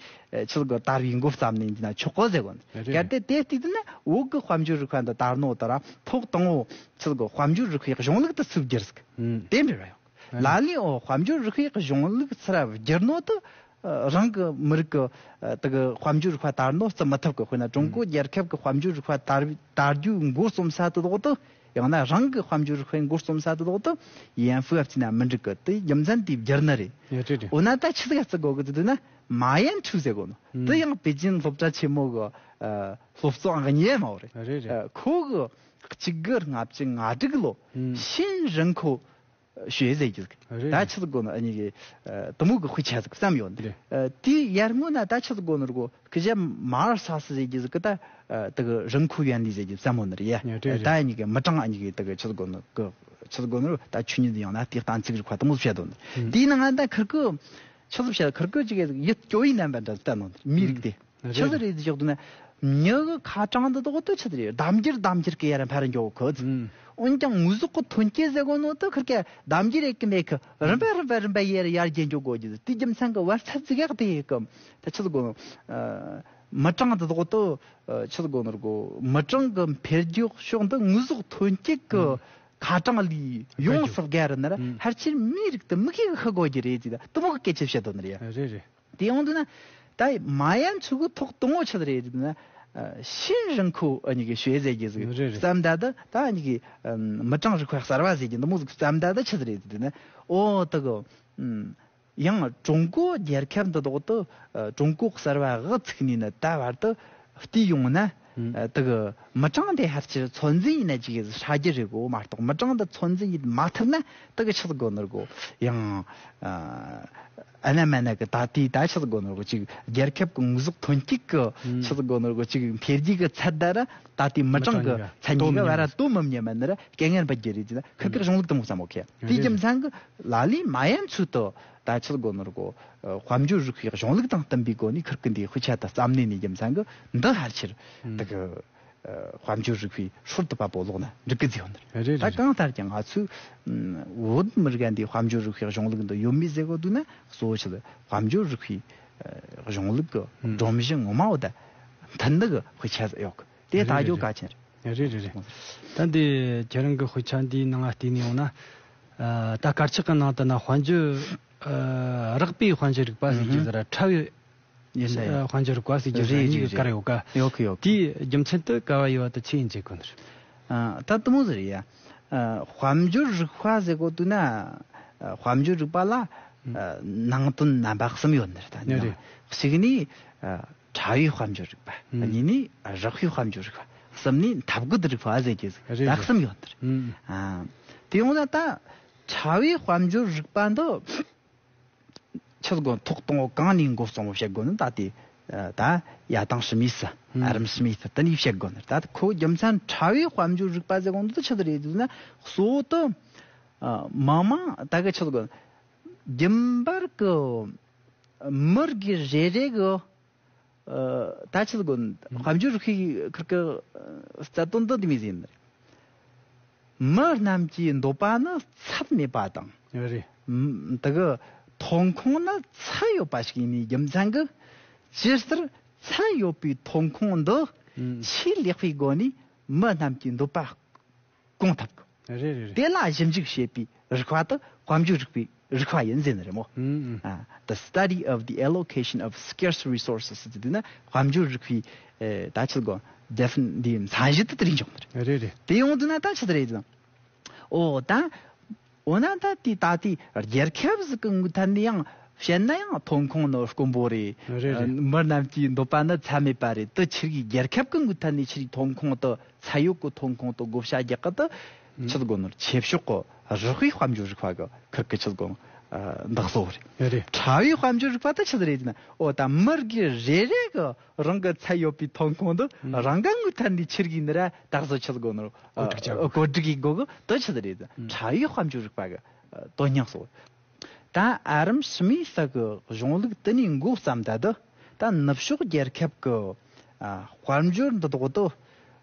ཆི་ཟིག་གི་དར་བའི་འགོ་བརྩམས་ནས་འདི་ན་ཆོག་གི་ཟེར་གོ་ནི། རེད་རེད། གལ་ཏེ་དེ་བལྟས་དུས་ན་བོད་གི་དཔལ་འབྱོར་རིག་པ་འདི་དར་ནོ་དེ་ར་ཐོག་དང་བོ་ཆི་ཟིག་གི་དཔལ་འབྱོར་རིག་པའི་གཞུང་ལུགས་དེ་སུས་བསྒྱུར་ཟིག་དེ་འདྲ་ར་ཡོང་། ལ་ལས་འོ་དཔལ་འབྱོར་རིག་པའི་གཞུང་ལུགས་ཚུར་བསྒྱུར་ནོ་དེ། ཨ་རང་གི་མི་རིགས་ཀྱི་ཨ་དེ་གི་དཔལ་འབྱོར་རིག་པ་དར་ནོ་བརྩི་མི་ཐུབ་གི། དཔེར་ན་ཀྲུང་གོ་རྒྱལ་ཁབ་ཀྱི་དཔལ་འབྱོར་རིག་པ་དར་དར་རྒྱུའི་མགོ་རྩོམ་ས་དེ་དག་དེ། ཡང་ན་རང་གི་དཔལ་འབྱོར་རིག་པའི་མགོ་རྩོམ་ས་དེ་དག་དེ་ཡན་ཧྥུའུ་ཨ་བརྩིས་ན་མི་འགྲིག་གི། དེ་རྒྱུ་མཚན་དེའི་བསྒྱུར་ནི་རེད། ཡ་རེད་རེད། འོ་ན་ད་ཆི་ཟིག་བརྩི་དགོས་གི་ཟེར་དུས་ན། མ་ཡན་ཁྲུའུ་ཟེར་གོ་ནོ་དེ་ཡང་པེ་ཅིན་སློབ་གྲྭ་ཆེན་མོ་གི་ཨ་སློབ་གཙོ་ཨང་གཉིས་མ་བོ་རེད། རེད་རེད། ཨ་ཁོ་གི་གཅིག་དགུ་ལྔ་བཅུ་ང་དྲུག་ལོ་ཨུམ་ཤིན་རིན་ཁོ་ཞུས་ཟེར་གི། རེད། ད་ཆི་ཟིག་གོ་ནོ་ཨ་ནི་གི་ཨ་དེ་མོ་གི་དཔེ་ཆ་ཟིག་བརྩམས་ཡོད་ནི། རེད། ཨ་དེའི་ཡར་སྔོན་ན་ད་ཆི་ཟིག་གོ་ནོ་ར་གོ་སྐུ་ཞབས་མར་ས་སི་ཟེར་གི་ཟིག་གི་ད་ཨ་དེ་གི་རིན་ཁོ་ཡོན་ལི་ཟེར་གི་བརྩམས་ཡོད་ནི་རེད་ཡ། རེད་རེད། ད་ཨ་ནི་གི་མི་གྲངས་ཨ་ནི་གི་དེ་གི་ཆི་ཟིག་གོ་ནོ་གི་ཆི་ཟིག་གོ་ནོ་ར་ད་ཆོས་ཉིད་ཡང་ན་དེའི་གཏན་ཚིགས་རིག་པ་དེ་མོ་བཤད་དོ་ནི། ཨུམ་དེའི་ནང་ང་ད་ཁིར་གི་ཆི་ཟིག་བཤད། ཁིར་གི་ཅིག་གི་ཡིད་སྐྱོ་བའི་རྣམ་པ་འདྲ་བསྟན་ནོ་ནི་མིའི་རིགས་དེ། རེད། ཆི་ཟིག་རེད་ཟེར་ཞོག་དུས་ན། མྱི་གི་ཁ་གྲངས་འདི་དག་ཏུ་ཆི་ཟིག་རེད། གདམ་རྒྱུད་གདམ་རྒྱུད་གི་ཡར་འཕར་འགྱོ་གི། ཨུམ། འོན་ཀྱང་དངོས་ཟོག་གི་ཐོན་སྐྱེད་ཟེར་གོ་ནོ་དུ་ཁིར་ཀ་གདམ་རྒྱུད་རེད་གི་མེད་གི། རིམ་པ་རིམ་པ་རིམ་པ་ཡར་ཡར་རྒྱས་འགྱོ་གོ་རྒྱུ་དེ་རྒྱུ་མཚན་གི་བར་ཚད་ཟིག་ཡག་དེ་ཡིན་གི། ད་ཆི་ཟིག་གོ་ནོ། ཨ་མི་གྲངས་འདི་དག་ཏུ་ཨ་ཆི་ཟིག་གོ་ནོ་ར་གོ། མི་གྲངས་གི་འཕེལ་རྒྱས་ཕྱོགས་འདི་དངོས་ཟོག་ཐོན་སྐྱེད་གི་ཨུམ་ཁ་གྲངས་ལས་ཡོངས་སུ་བརྒལ་ར་ནི་ར། ཨུམ་ཕལ་ཆེར་མིའི་རིགས་དེ་མི་གི་ཤི་གོ་རྒྱུ་རེད་ཟེར། ད་དེ་མོ་གི་སྐད་ཆ་བཤད་དོ་ནི་རེད་ཡ། རེད་རེད། དེ་ཡོང་དུས་ན། ད་མ་ཡན་ཁྲུའུ་གི་ཐོག་དང་བོ་ཆི་ཟིག་རེད་ཟེར་ན། ཨ་ཤིན་རིན་ཁོ་ཨ་ནི་གི་ཞུས་ཟེར་གི་ཟིག་རེད་རེད། བརྩམས་ད་ད་ད་ཨ་ནི་གི་ཨམ་མི་གྲངས་རིག་པ་གསར་བ་ཟེར་གི་འདི་མོ་ཟིག་བརྩམས་ད་ད་ཆི་ཟིག་རེད་ཟེར་ན། འོ་ད་གི་ཨམ་ཡང་ཀྲུང་གོ་རྒྱལ་ཁབ་འདི་དག་ཏུ་ཨ་ཀྲུང་གོ་གསར་བ་དབུ་ཚུགས་ནས་ནི་ད་བར་དུ་བལྟས་ཡོང་ན། ཨ། དེ་གི་མི་གྲངས་དེ་ཕལ་ཆེར་ཚོད་འཛིན་ཡེད་ན་ཅིག་ཧྲ་རྒྱུ་རེད་གོ་མ་གཏོགས། མི་གྲངས་དེ་ཚོད་འཛིན་ཡེད་མ་ཐུབ་ན་དེ་གི་ཆི་ཟིག་གོ་ནོ་རེད་གོ། ཡང་ཨ་ཨ་ན་མ་ན་གི་ད་ལྟའི་ད་ཆི་ཟིག་གོ་ནོ་རེད་གོ། ཅིག་རྒྱལ་ཁབ་གི་དངོས་ཟོག་ཐོན་སྐྱེད་གི་ཆི་ཟིག་གོ་ནོ་རེད་གོ། ཅིག་འཕེལ་རྒྱས་གི་ཚད་ད་ར་ད་ལྟའི་མི་གྲངས་གི་མི་གྲངས་ཚད་གཉིས་གི་བར་ར་དོ་མི་མཉམ་མ་ནི་ར་སྐད་ངན་པ་རྒྱུ་རེད་ཟེར་ན། ཁིར་གི་གཞུང་ལུགས་དེ་མོ་ཙམ་མོ་ཁེ། དེའི་རྒྱུ་མཚན་གི་ལ་ལས་མ་ཡན་ཚུལ་དུ་ད་ཆི་ཟིག་གོ་ནོ་རེད་གོ། ཨ། དཔལ་འབྱོར་རིག་པའི་གཞུང་ལུགས་དང་བསྟུན་པའི་སྒོ་ནས་ཁིར་གི་འདིའི་དཔེ་ཆ་དེ་བརྩམས་ནས་ནི། རྒྱུ་མཚན་གི་འདི་ཕལ་ཆེར་དེ་གི་ཨ། དཔལ་འབྱོར་རིག་པའི་སྲོལ་དུ་བབ་པོ་ལོག་ན་འགྲིག་གི་ཟེར་ཡོད་ནི་རེད། རེད། ད་རེད། གང་ལྟར་ཀྱང་ང་ཚོས་ཨ། བོད་མི་རིགས་འདིའི་དཔལ་འབྱོར་རིག་པའི་གཞུང་ལུགས་འདི་ཡོད་མེད་ཟེར་གོ་དུས་ན། གཙོ་བོ་ཆི་ཟིག་དཔལ་འབྱོར་རིག་པའི་ཨ། གཞུང་ལུགས་གི་ཨ། སྒྲོམ་གཞི་ངོ་མ་བོ་ད་མཐུན་ནི་གི་དཔེ་ཆ་ཟིག་ཡོད་གི། དེ་ལྟ་རྒྱུ་གལ་ཆེན་རེད། རེད། རེད། རེད། ད་འདི་ཁྱེད་རང་གི་དཔེ་ཆ་འདིའི་ནང་ང་བལྟས་ནས་ཡོང་ན། ཨ། ད་དཀར་ཆག་གི་ནང་དུ་ན་དཔལ་འབྱོར་ཨ། རགས་པའི་དཔལ་འབྱོར་རིག་པ་ཟེར་གྱི་ཟེར་ར། ཕྲ་བའི་ཡིན་ས་ཡིན། ཨ། དཔལ་འབྱོར་རིག་པ་ཟེར་གྱི་ཟེར་ར། རེད། གཉིས་ཀྱི་རེད། བཀར་ཡོད་ཀ། ཡོད་གི་ཡོད་གི། དེའི་རྒྱུ་མཚན་དེ་ག་བ་ཡོད་པ་དེ་ཆི་ཡིན་ཟེར་གོ་ནི་རེད། ཨ། ད་དེ་མོ་ཟིག་རེད་ཡ། ཨ། དཔལ་འབྱོར་རིག་པ་ཟེར་གོ་དུས་ན། ཨ། དཔལ་འབྱོར་རིག་པ་ལ་ཨ། ནང་དོན་རྣམ་པ་གསུམ་ཡོད་ནི་རེད། ད་ཡ། རེད། གཅིག་ནི་ཨ། ཕྲ་བའི་དཔལ་འབྱོར་རིག་པ། ཨ། གཉིས་ནི་ཨ། རགས་པའི་དཔལ་འབྱོར་རིག་པ། གསུམ་ནི་འཐབ་རྒོལ་རིག་པ་ཟེར་གྱི་ཟིག། རེད། ད་རེད། གསུམ་ཡོད་ནི་རེད། ཨ། དེ་ཡོང་ན་ད་ཕྲ་བའི་དཔལ་འབྱོར་རིག་པ་འདི་ཆི་ཟིག་གོ། ཐོག་དང་པོ་གང་ནས་འགོ་བརྩམས་པ་བཤད་དགོས་ན། ད་དེ་ཨ། ད་ཡ་དང་ཤི་མིས། ཨ། ཨ་རམ་ཤི་མིས་དེ་ནས་བཤད་དགོས་ནི། ད་ཁོ་རྒྱུ་མཚན་ཕྲ་བའི་དཔལ་འབྱོར་རིག་པ་ཟེར་གོ་ནོ་དེ་ཆི་ཟིག་རེད་ཟེར་ན། གཙོ་བོ་དེ་ཨ། མང་མང་ད་གི་ཆི་ཟིག་གོ། རྒྱུན་པར་གི་མི་རིགས་རེ་རེ་གི་ཨ། ད་ཆི་ཟིག་གོ། དཔལ་འབྱོར་རིག་པའི་ཁིར་གི་ཨ། རྩ་དོན་དེ་འདི་མོ་ཟིག་ཡིན་ནི་རེད། མི་རྣམས་ཀྱི་འདོད་པ་ནི་ཚད་མེད་པ་དང་། རེད། ཨ། དེ་གི་ཐོན་ཁུངས་ནི་ཚད་ཡོད་པ་ཞིག་ཡིན་ནི། རྒྱུ་མཚན་གི་ཇི་ལྟར་ཚད་ཡོད་པའི་ཐོན་ཁུངས་འདི་ཨ། ཆེས་ལེགས་པའི་སྒོ་ནས་མི་རྣམས་ཀྱི་འདོད་པ་སྐོང་ཐབས་གི། རེད། རེད། རེད། དེ་ལ་ཞིབ་འཇུག་བྱེད་པའི་རིག་པ་དེ་དཔལ་འབྱོར་རིག་པའི་རིག་པ་ཡིན་ཟེར་ནི་རེད་མོ། ཨ། The study of the allocation of scarce resources ཟེར་དུས་ན། དཔལ་འབྱོར་རིག་པའི་ཨ། ད་ཆི་ཟིག་གོ། ཌེ་ཕི་ནི་ཊི་འདིའི་མཚན་གཞི་དེ་དེ་རིང་འཇོག་ནི་རེད། རེད། རེད། དེ་ཡོང་དུས་ན་ད་ཆི་ཟིག་རེད་ཟེར་ན། འོ་ད། འོ་ན་ད་དེ་ད་དེ་རྒྱལ་ཁབ་ཟིག་གི་ངོས་ཐད་ནས་ཡང་བཤད་ན་ཡང་ཐོན་ཁུངས་ནི་དཀོན་པོ་རེད། རེད། རེད། མི་རྣམས་ཀྱི་འདོད་པ་ནི་ཚད་མེད་པ་རེད། དེ་ཆི་གི་རྒྱལ་ཁབ་གི་ངོས་ཐད་ནས་ཆི་གི་ཐོན་ཁུངས་དེ། ཚད་ཡོད་གི་ཐོན་ཁུངས་དེ་བགོ་བཤའ་རྒྱག་གི་དེ་ཆི་ཟིག་གོ་ནོ། ཆེ་ཕྱོགས་གི་རགས་པའི་དཔལ་འབྱོར་རིག་པ་གི་ཁིར་གི་ཆི་ཟིག་གོ། ཨ། འདི་གཙོ་བོ་རེད། རེད། ཕྲ་བའི་དཔལ་འབྱོར་རིག་པ་དེ་ཆི་ཟིག་རེད་ཟེར་ན། འོ་ད་མི་རིགས་རེ་རེ་གི་རང་གི་ཚད་ཡོད་པའི་ཐོན་ཁུངས་དེ་ཨ། རང་གི་ངོས་ཐད་ནས་ཆི་གི་ནི་ར་ད་གཟོད་ཆི་ཟིག་གོ་ནོ། ཨ། བཀོད་སྒྲིག་བྱ་དགོས། བཀོད་སྒྲིག་ཡེད་དགོས་གི་དེ་ཆི་ཟིག་རེད་ཟེར་ན། ཨ། ཕྲ་བའི་དཔལ་འབྱོར་རིག་པ་གི་ཨ། དོན་སྙིང་སོ། ད་ཨ་རམ་ཤི་མིས་གི་གཞུང་ལུགས་དེ་ནས་འགོ་བརྩམས་ད་དེ། ད་ནུབ་ཕྱོགས་རྒྱལ་ཁབ་གི་ཨ། དཔལ་འབྱོར་འདི་དག་དེ་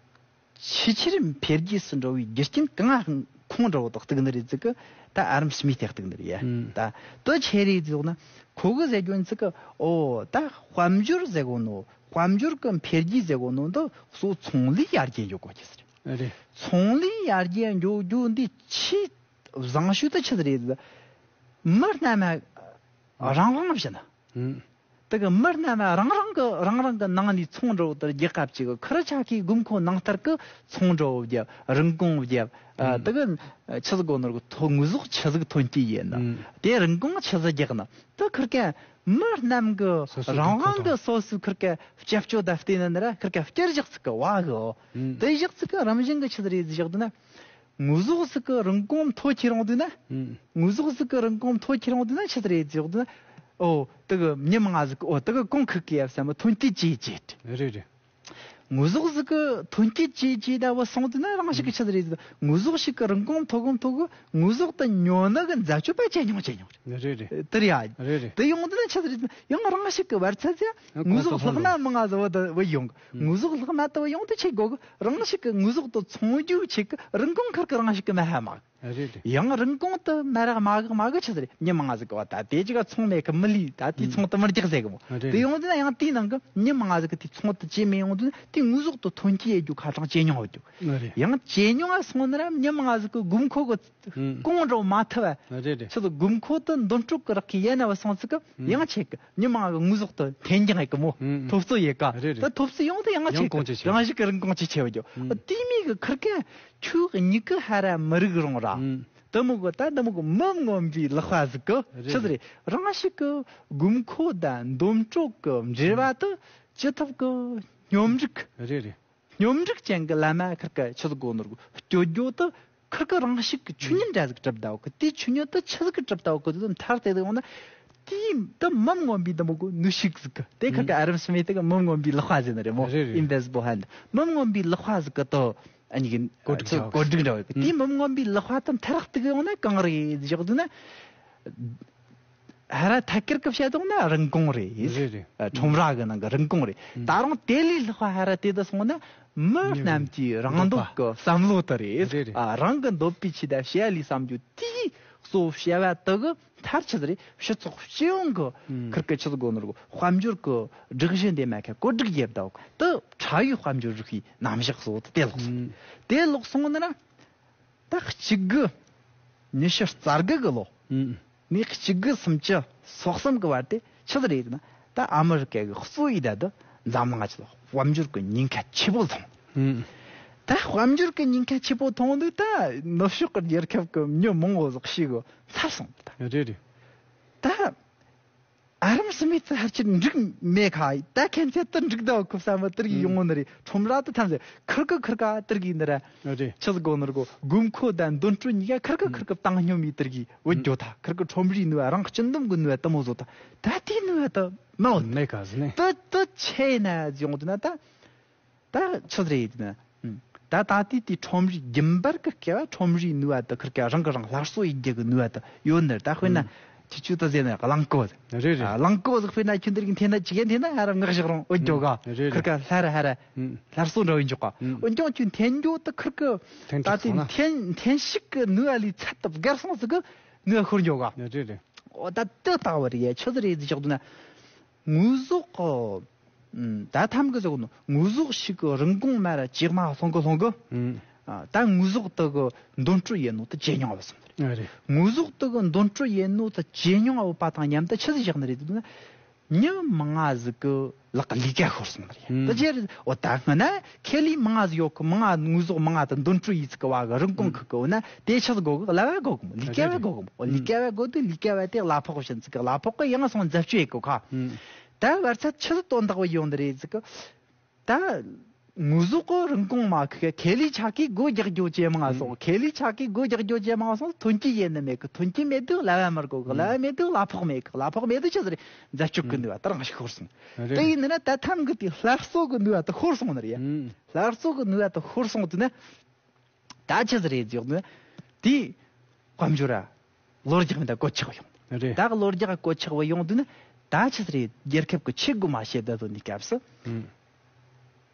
ཆེས་ཆེར་འཕེལ་རྒྱས་སུ་འགྲོ་བའི་རྒྱུ་རྐྱེན་གང་ཁོངས་འདྲ་བོ་དེ་གཏུག་ནི་རེད་ཟེར་གི། ད་ཨ་རམ་ཤི་མིས་དེ་གཏུག་ནི་རེད་ཡ། ཨང་། ད་དེ་ཆི་རེད་ཟེར་ན། ཁོ་གི་ཟེར་རྒྱུ་ཟེར་གི། འོ་ད་དཔལ་འབྱོར་ཟེར་གོ་ནོ། དཔལ་འབྱོར་གི་འཕེལ་རྒྱས་ཟེར་གོ་ནོ་འདི་གཙོ་ཚོང་ལས་ཡར་རྒྱས་འགྱོ་དགོས་རྒྱུ་ཟེར། རེད། ཚོང་ལས་ཡར་རྒྱས་འགྱོ་རྒྱུ་འདི་ཆེས་བཟང་ཤོས་དེ་ཆི་ཟིག་རེད། མི་རྣམས་རང་དབང་བྱིན། ཨང་། དེ་གི་མི་རྣམས་རང་རང་གི་རང་རང་གི་ནང་ནས་ཚོང་འགྲོ་དེར་རྒྱལ་ཁབ་ཅིག་གི་ཁུར་ཆ་གི་དགོས་མཁོ་ནང་ལྟར་གི་ཚོང་འགྲོ་བརྒྱབ། རིན་གོང་བརྒྱབ། ཨ། ཨང་། དེ་གི་ཆི་ཟིག་གོ་ནོར་གི་ཐོ་དངོས་ཟོག་ཆི་ཟིག་ཐོན་སྐྱེད་ཡིན་ན། ཨང་། དེ་རིན་གོང་ཆི་ཟིག་རྒྱག་ན། དེ་ཁུར་གི་མི་རྣམས་གི་སོ་སོའི་རང་དབང་གི་དགོས་མཁོ་དང་། སོ་སོའི་ཁུར་གི་སྐྱབས་བཅོལ་དུ་བལྟས་ན་ནི་ར་ཁུར་གི་བསྐྱར་བཞག་ཚིག་གི་བ་གི། ཨང་། དེ་བཞག་ཚིག་གི་རང་བཞིན་གི་ཆི་ཟིག་རེད་བཞག་དུས་ན། དངོས་ཟོག་ཟིག་གི་རིན་གོང་མཐོ་ཆེ་རུང་དུས་ན། ཨང་། དངོས་ཟོག་ཟིག་གི་རིན་གོང་མཐོ་ཆེ་རུང་དུས་ན་ཆི་ཟིག་རེད་ཟེར་དུས་ན། ཨོ། དེ་གི་མི་མང་ཟིག་གི། ཨོ། དེ་གི་གོང་ཁུག་གི་ཡབ་ས་མི་ཐོན་སྐྱེད་ཇེ་ཇེ། རེད་རེད། དངོས་ཟོག་ཟིག་གི་ཐོན་སྐྱེད་ཇེ་ཇེ་ད་བུད་སོང་དུས་ན་རང་ཞིག་གི་ཆི་ཟིག་རེད་ཟེར། དངོས་ཟོག་ཞིག་གི་རིན་གོང་མཐོ་གི་མཐོ་གི། དངོས་ཟོག་དེ་ཉོ་ནི་གི་འཛད་སྤྱོད་པ་ཇེ་ཉུང་ཇེ་ཉུང་རེད། རེད་རེད། དེ་རེད་ཡ། རེད་རེད། དེ་ཡོང་དུས་ན་ཆི་ཟིག་རེད་ཟེར། ཡང་རང་ཞིག་གི་བར་ཆད་ཟེར། ཡང་དངོས་ཟོག་གོང་ལྷག་མ་མང་ང་ཟིག་བུད་བུད་ཡོང་། ཨང་། དངོས་ཟོག་ལྷག་མ་དེ་བུད་ཡོང་དུས་ཆི་དགོས་གི། རང་ཞིག་གི་དངོས་ཟོག་དེ་ཚོང་རྒྱུ་ཆེད་གི་རིན་གོང་ཁུར་གི་རང་ཞིག་གི་མ་ཧ་མ། རེད་རེད། ཡང་རིན་གོང་དེ་མ་རག་མ་གི་མ་གི་ཆི་ཟིག་རེད། མི་མང་ང་ཟིག་གི་བ་ད་དེ་ཅིག་ག་ཚོང་མེད་གི་མི་ལུས་ད་དེའི་ཨང་། ཚོང་དེ་མི་རྒྱག་ཟེར་གི་མོ། རེད་རེད། དེ་ཡོང་དུས་ན་ཡང་དེའི་ནང་གི་མི་མང་ང་ཟིག་གི་དེའི་ཚོང་དེ་ཇེ་མི་ཡོང་དུས་ན་དེའི་དངོས་ཟོག་དེ་ཐོན་སྐྱེད་ཡེད་རྒྱུ་ཁ་གྲངས་ཇེ་ཉུང་བུད་རྒྱུ། རེད། ཡང་ཇེ་ཉུང་ང་སོང་ན་ར་མི་མང་ང་ཟིག་གི་དགོས་མཁོ་གི་ཨང་། གོང་འགྲོ་མ་ཐུབ་བ། རེད་རེད། ཆི་ཟིག་དགོས་མཁོ་དེ་འདོན་སྤྲོད་གི་རག་གི་ཡེད་ན་བུད་སོང་ཚིག་གི། ཨང་། ཡང་ཆི་གི་མི་མང་གི་དངོས་ཟོག་དེ་འཐེན་འགྱང་ཡེད་གི་མོ། ཨང་། ཨང་། ཐོབ་ཚོད་ཡེད་ག། རེད་རེད། ད་ཐོབ་ཚོད་ཡོང་དུས་ཡང་ཆི་གི་ཡང་གོང་ཇེ་ཆེ། རང་ཞིག་གི་རིན་གོང་ཇེ་ཆེ་བུད་རྒྱུ། ཨང་། དེ་མོ་གི་ཁུར་གི་ཁྱོད་གཉིས་ཀ་ཧ་ར་མི་རིག་རུང་ར། ཨང་། དེ་མོ་གི་ད་དེ་མོ་གི་མི་མངོན་པའི་ལག་པ་ཟིག་གི། རེད་ཆི་ཟིག་རེད། རེད། རང་ཞིག་གི་དགོས་མཁོ་དང་འདོན་སྤྲོད་གི་འབྲེལ་བ་དེ་ཅི་ཐུབ་གི་སྙོམས་སྒྲིག། རེད་རེད། སྙོམས་སྒྲིག་ཅན་གི་བླ་མ་ཁིར་ཀ་ཆི་ཟིག་གོ་ནོར་གོ་སྐྱོ་སྐྱོ་དུ་ཁིར་ཀ་རང་ཤུགས་ཀྱི་ཆོས་ཉིད་འདྲ་ཟིག་གྲུབ་ད་གོ་གི། དེའི་ཆོས་ཉིད་དུ་ཆི་ཟིག་གི་གྲུབ་ད་གོ་གི་དུ་མཐར་དེ་ཡོང་ན། དེའི་དུ་མུ་མངོན་པའི་དུ་མོ་གོ་ནུས་ཤུགས་ཟིག་གི། དེ་ཁིར་ཀ་ཨ་རམ་སི་མེ་ཏི་གི་མུ་མངོན་པའི་ལག་པ་ཟེར་ནི་རེད་མོ། རེད་རེད། Invisible hand། མུ་མངོན་པའི་ལག་པ་ཟིག་གི་དུ་ཨ་ནི་གི་གོ་སྒྲིག་བྱ་བ་གོ་སྒྲིག་འདྲ་བ་གི། ཨུམ། དེའི་མུ་མངོན་པའི་ལག་པ་དུ་མཐར་དུ་ཡོང་ན་གང་རེད་ཟེར་དུས་ན། ཧ་ར་ཐད་ཀར་གི་བཤད་དོང་ན་རིན་གོང་རེད། རེད་རེད། ཨ། ཁྲོམ་ར་གི་ནང་གི་རིན་གོང་རེད། ཨུམ། ད་རུང་དེ་ལས་ལྷག་པ་ཧ་ར་དེ་དུ་སོང་ན་མི་རྣམས་ཀྱི་རང་འདོད་ཀྱི་བསམ་བློ་དུ་རེད། རེད་རེད། ཨ། རང་གི་འདོད་པའི་ཆེད་དུ་བཤད་ལས་བསམ་རྒྱུ་དེའི་གཙོ་བོ་བཤད་པ་དུ་གི་མཐར་ཆི་ཟིག་རེད། སྤྱི་ཚོགས་སྤྱི་ཡོངས་གི་ཨུམ། ཁིར་གི་ཆི་ཟིག་གོ་ནོར་གོ་དཔལ་འབྱོར་གི་སྒྲིག་གཞི་འདི་མ་ཁ་བཀོད་སྒྲིག་ཡེད་ད་གོ་དུ་ཁྲ་ཡི་དཔལ་འབྱོར་རིག་པའི་རྣམ་གཞག་སོགས་དེ་ལོག་སོང་། ཨུམ། དེ་ལོག་སོང་ན་ར། ད་གཅིག་གི་ཉི་ཤུ་རྩ་དགུ་གི་ལོ། ཨུམ། ནས་གཅིག་གི་སུམ་ཅུ་སོ་གསུམ་གི་བར་དེ་ཆི་ཟིག་རེད་ཟེར་ན། ད་ཨ་མི་རི་ཀ་གི་གཙོ་བོའི་ད་དུ་འཛམ་གླིང་ང་ཆི་ལོ་དཔལ་འབྱོར་གི་ཉེན་ཁ་ཆེ་པོ་ཐོན། ཨུམ། ད་དཔལ་འབྱོར་གི་ཉེན་ཁ་ཆེ་པོ་ཐོན་དུས་ད་ནུབ་ཕྱོགས་གི་རྒྱལ་ཁབ་གི་མྱི་མང་བོ་ཟིག་ཤི་གི་ཚར་སོང་། ད་རེད་རེད། ད་ཨ་རམ་སི་མེ་ཏི་ཧར་ཆེར་འགྲིག་མེད་ཁ། ད་ཁན་ཚད་དུ་འགྲིག་ད་ཁུབ་ས་མི་དེར་གི་ཡོང་ངོ་ནི་རེད། ཁྲོམ་ར་དུ་ཐམས་ཅད་ཁིར་ཀ་ཁིར་ཀ་དེར་གི་ནི་ར། ཨ་རེད། ཆི་ཟིག་གོ་ནོར་གོ་དགོས་མཁོ་དང་འདོད་སྤྲོད་གཉིས་ཀ་ཁིར་ཀ་ཁིར་ཀ་བཏང་སྙོམས་མེད་དེར་གི་བུད་འགྱོ་ཐལ། ཁིར་ཀ་ཁྲོམ་རའི་ནུས་པ་རང་སྤྱི་འདོམས་གི་ནུས་པ་དུ་མོ་བཟོ་ཐལ། ད་དེའི་ནུས་པ་དུ་མ་བོ་མེད་ཁ་ཟིག་ནས། དུ་དུ་ཆེ་ན་ཡོང་དུ་ན་ད། ད་ཆི་ཟིག་རེད་ཟེར་ན། ཨུམ། ད་ད་ལྟའི་དེའི་ཁྲོམ་རའི་རྒྱུན་པར་གི་སྐལ་བ། ཁྲོམ་རའི་ནུས་པ་དེ་ཁིར་ཀ་རང་གི་རང་སླར་གསོ་ཡེད་རྒྱུ་གི་ནུས་པ་དེ་ཡོད་ནི་རེད། ད་དཔེར་ན། ཨུམ། ཁྱེད་ཆོས་ད་ཟེར་ན་གླང་ཀོ་ཟེར། རེད་རེད། ཨ། གླང་ཀོ་ཟིག་དཔེར་ན་ཁྱོད་འདིར་གི་འཐེན་ན་ཅི་གེ་འཐེན་ན་ཧ་ར་ངག་བཞག་རུང་འོ་འགྱོ་ག། ཨུམ། རེད་རེད། ཁིར་ཀ་སླར་ཧ་ར་ཨུམ། སླར་གསོ་འདྲ་བོ་འཇོག་ག། ཨུམ། འོན་ཀྱང་ཁྱོད་འཐེན་རྒྱུ་དེ་ཁིར་ཀ་འཐེན་ད་ཐེངས་ཐོག་ན། འཐེན་འཐེན་ཤུགས་གི་ནུས་པ་ལས་ཚད་དུ་བརྒལ་སོང་ཟིག་གི་ནུས་པ་ཤོར་འགྱོ་ག། རེད་རེད། འོ་ད་དེ་ལྟ་བུ་རེད། ཆི་ཟིག་རེད་ཟེར་ཞོག་དུས་ན། དངོས་ཟོག་གི། ཨུམ། ད་ཐམ་གི་ཟེར་གོ་ནོ། དངོས་ཟོག་ཞིག་གི་རིན་གོང་མར་ར་ཇེ་དམའ་སོང་གི་སོང་གི། ཨུམ། ཨ། ད་དངོས་ཟོག་དེ་གི་འདོན་སྤྲོད་ཡེད་ནོ་དེ་ཇེ་ཉུང་བ་སོང་ནི་རེད། ཨ་རེད། དངོས་ཟོག་དེ་གི་འདོན་སྤྲོད་ཡེད་ནོ་དེ་ཇེ་ཉུང་བ་བ་དང་མཉམ་དུ་ཆི་ཟིག་བཞག་ནི་རེད་ཟེར་ན། མྱི་མང་ང་ཟིག་གི་ལག་གི་ལས་ཀ་ཤོར་སོང་ནི་རེད། ཨུམ། དེ་ཇེ་རེད། འོ་ད་སྔ་ན་ཁེ་ལས་མང་ང་ཟིག་ཡོད་གི། མང་ང་དངོས་ཟོག་མང་ང་དེ་འདོན་སྤྲོད་ཡེད་ཚིག་གི་བ་གི་རིན་གོང་ཁུག་གི། འོ་ན་དེ་ཆི་ཟིག་དགོས་གི། གླ་བ་དགོས་གི་མོ། ལས་ཀ་བ་དགོས་གི་མོ། ཨུམ། ལས་ཀ་བ་དགོས་དུས་ལས་ཀ་བ་དེ་གླ་ཕོགས་བྱིན་ཚིག་གི། གླ་ཕོགས་གི་ཡང་སོང་འཛད་སྤྱོད་ཡེད་གོ་ཁ། ཨུམ། ད་བར་ཚད་ཆི་ཟིག་དོན་དག་བ་ཡོང་ནི་རེད་ཟེར་གི། ད་དངོས་ཟོག་གི་རིན་གོང་མ་ཁེ་ཁེ་ལས་ཆ་གི་སྒོ་རྒྱག་རྒྱུ་ཇེ་མང་ང་སོང་། ཨུམ། ཁེ་ལས་ཆ་གི་སྒོ་རྒྱག་རྒྱུ་ཇེ་མང་ང་སོང་། ཐོན་སྐྱེད་ཡེད་ནི་མེད་གི། ཐོན་སྐྱེད་མེད་དུས་གླ་བ་མར་དགོས་གི། ཨུམ། གླ་བ་མེད་དུས་གླ་ཕོགས་མེད་གི། གླ་ཕོགས་མེད་དུས་ཆི་ཟིག་རེད། འཛད་སྤྱོད་གི་ནུས་པ་ད་རང་ཞིག་ཤོར་སོང་། རེད། དེ་ཡིན་ན་ད་ཐམ་གི་དེ་སླར་གསོ་གི་ནུས་པ་ད་ཤོར་སོང་ནི་རེད། ཨུམ། སླར་གསོ་གི་ནུས་པ་ད་ཤོར་སོང་དུས་ན། ད་ཆི་ཟིག་རེད་ཟེར་ན། དེ་དཔལ་འབྱོར་ར་ལོ་རྒྱག་མི་ད་གོད་ཆག་ཡོང་། རེད། ད་ལོ་རྒྱག་གོད་ཆག་བ་ཡོང་དུས་ན། ད་ཆི་ཟིག་རེད། རྒྱལ་ཁབ་གི་ཆེད་སྒོ་མ་བཤད་ད་དོ་ནི་སྐབས་སུ། ཨུམ།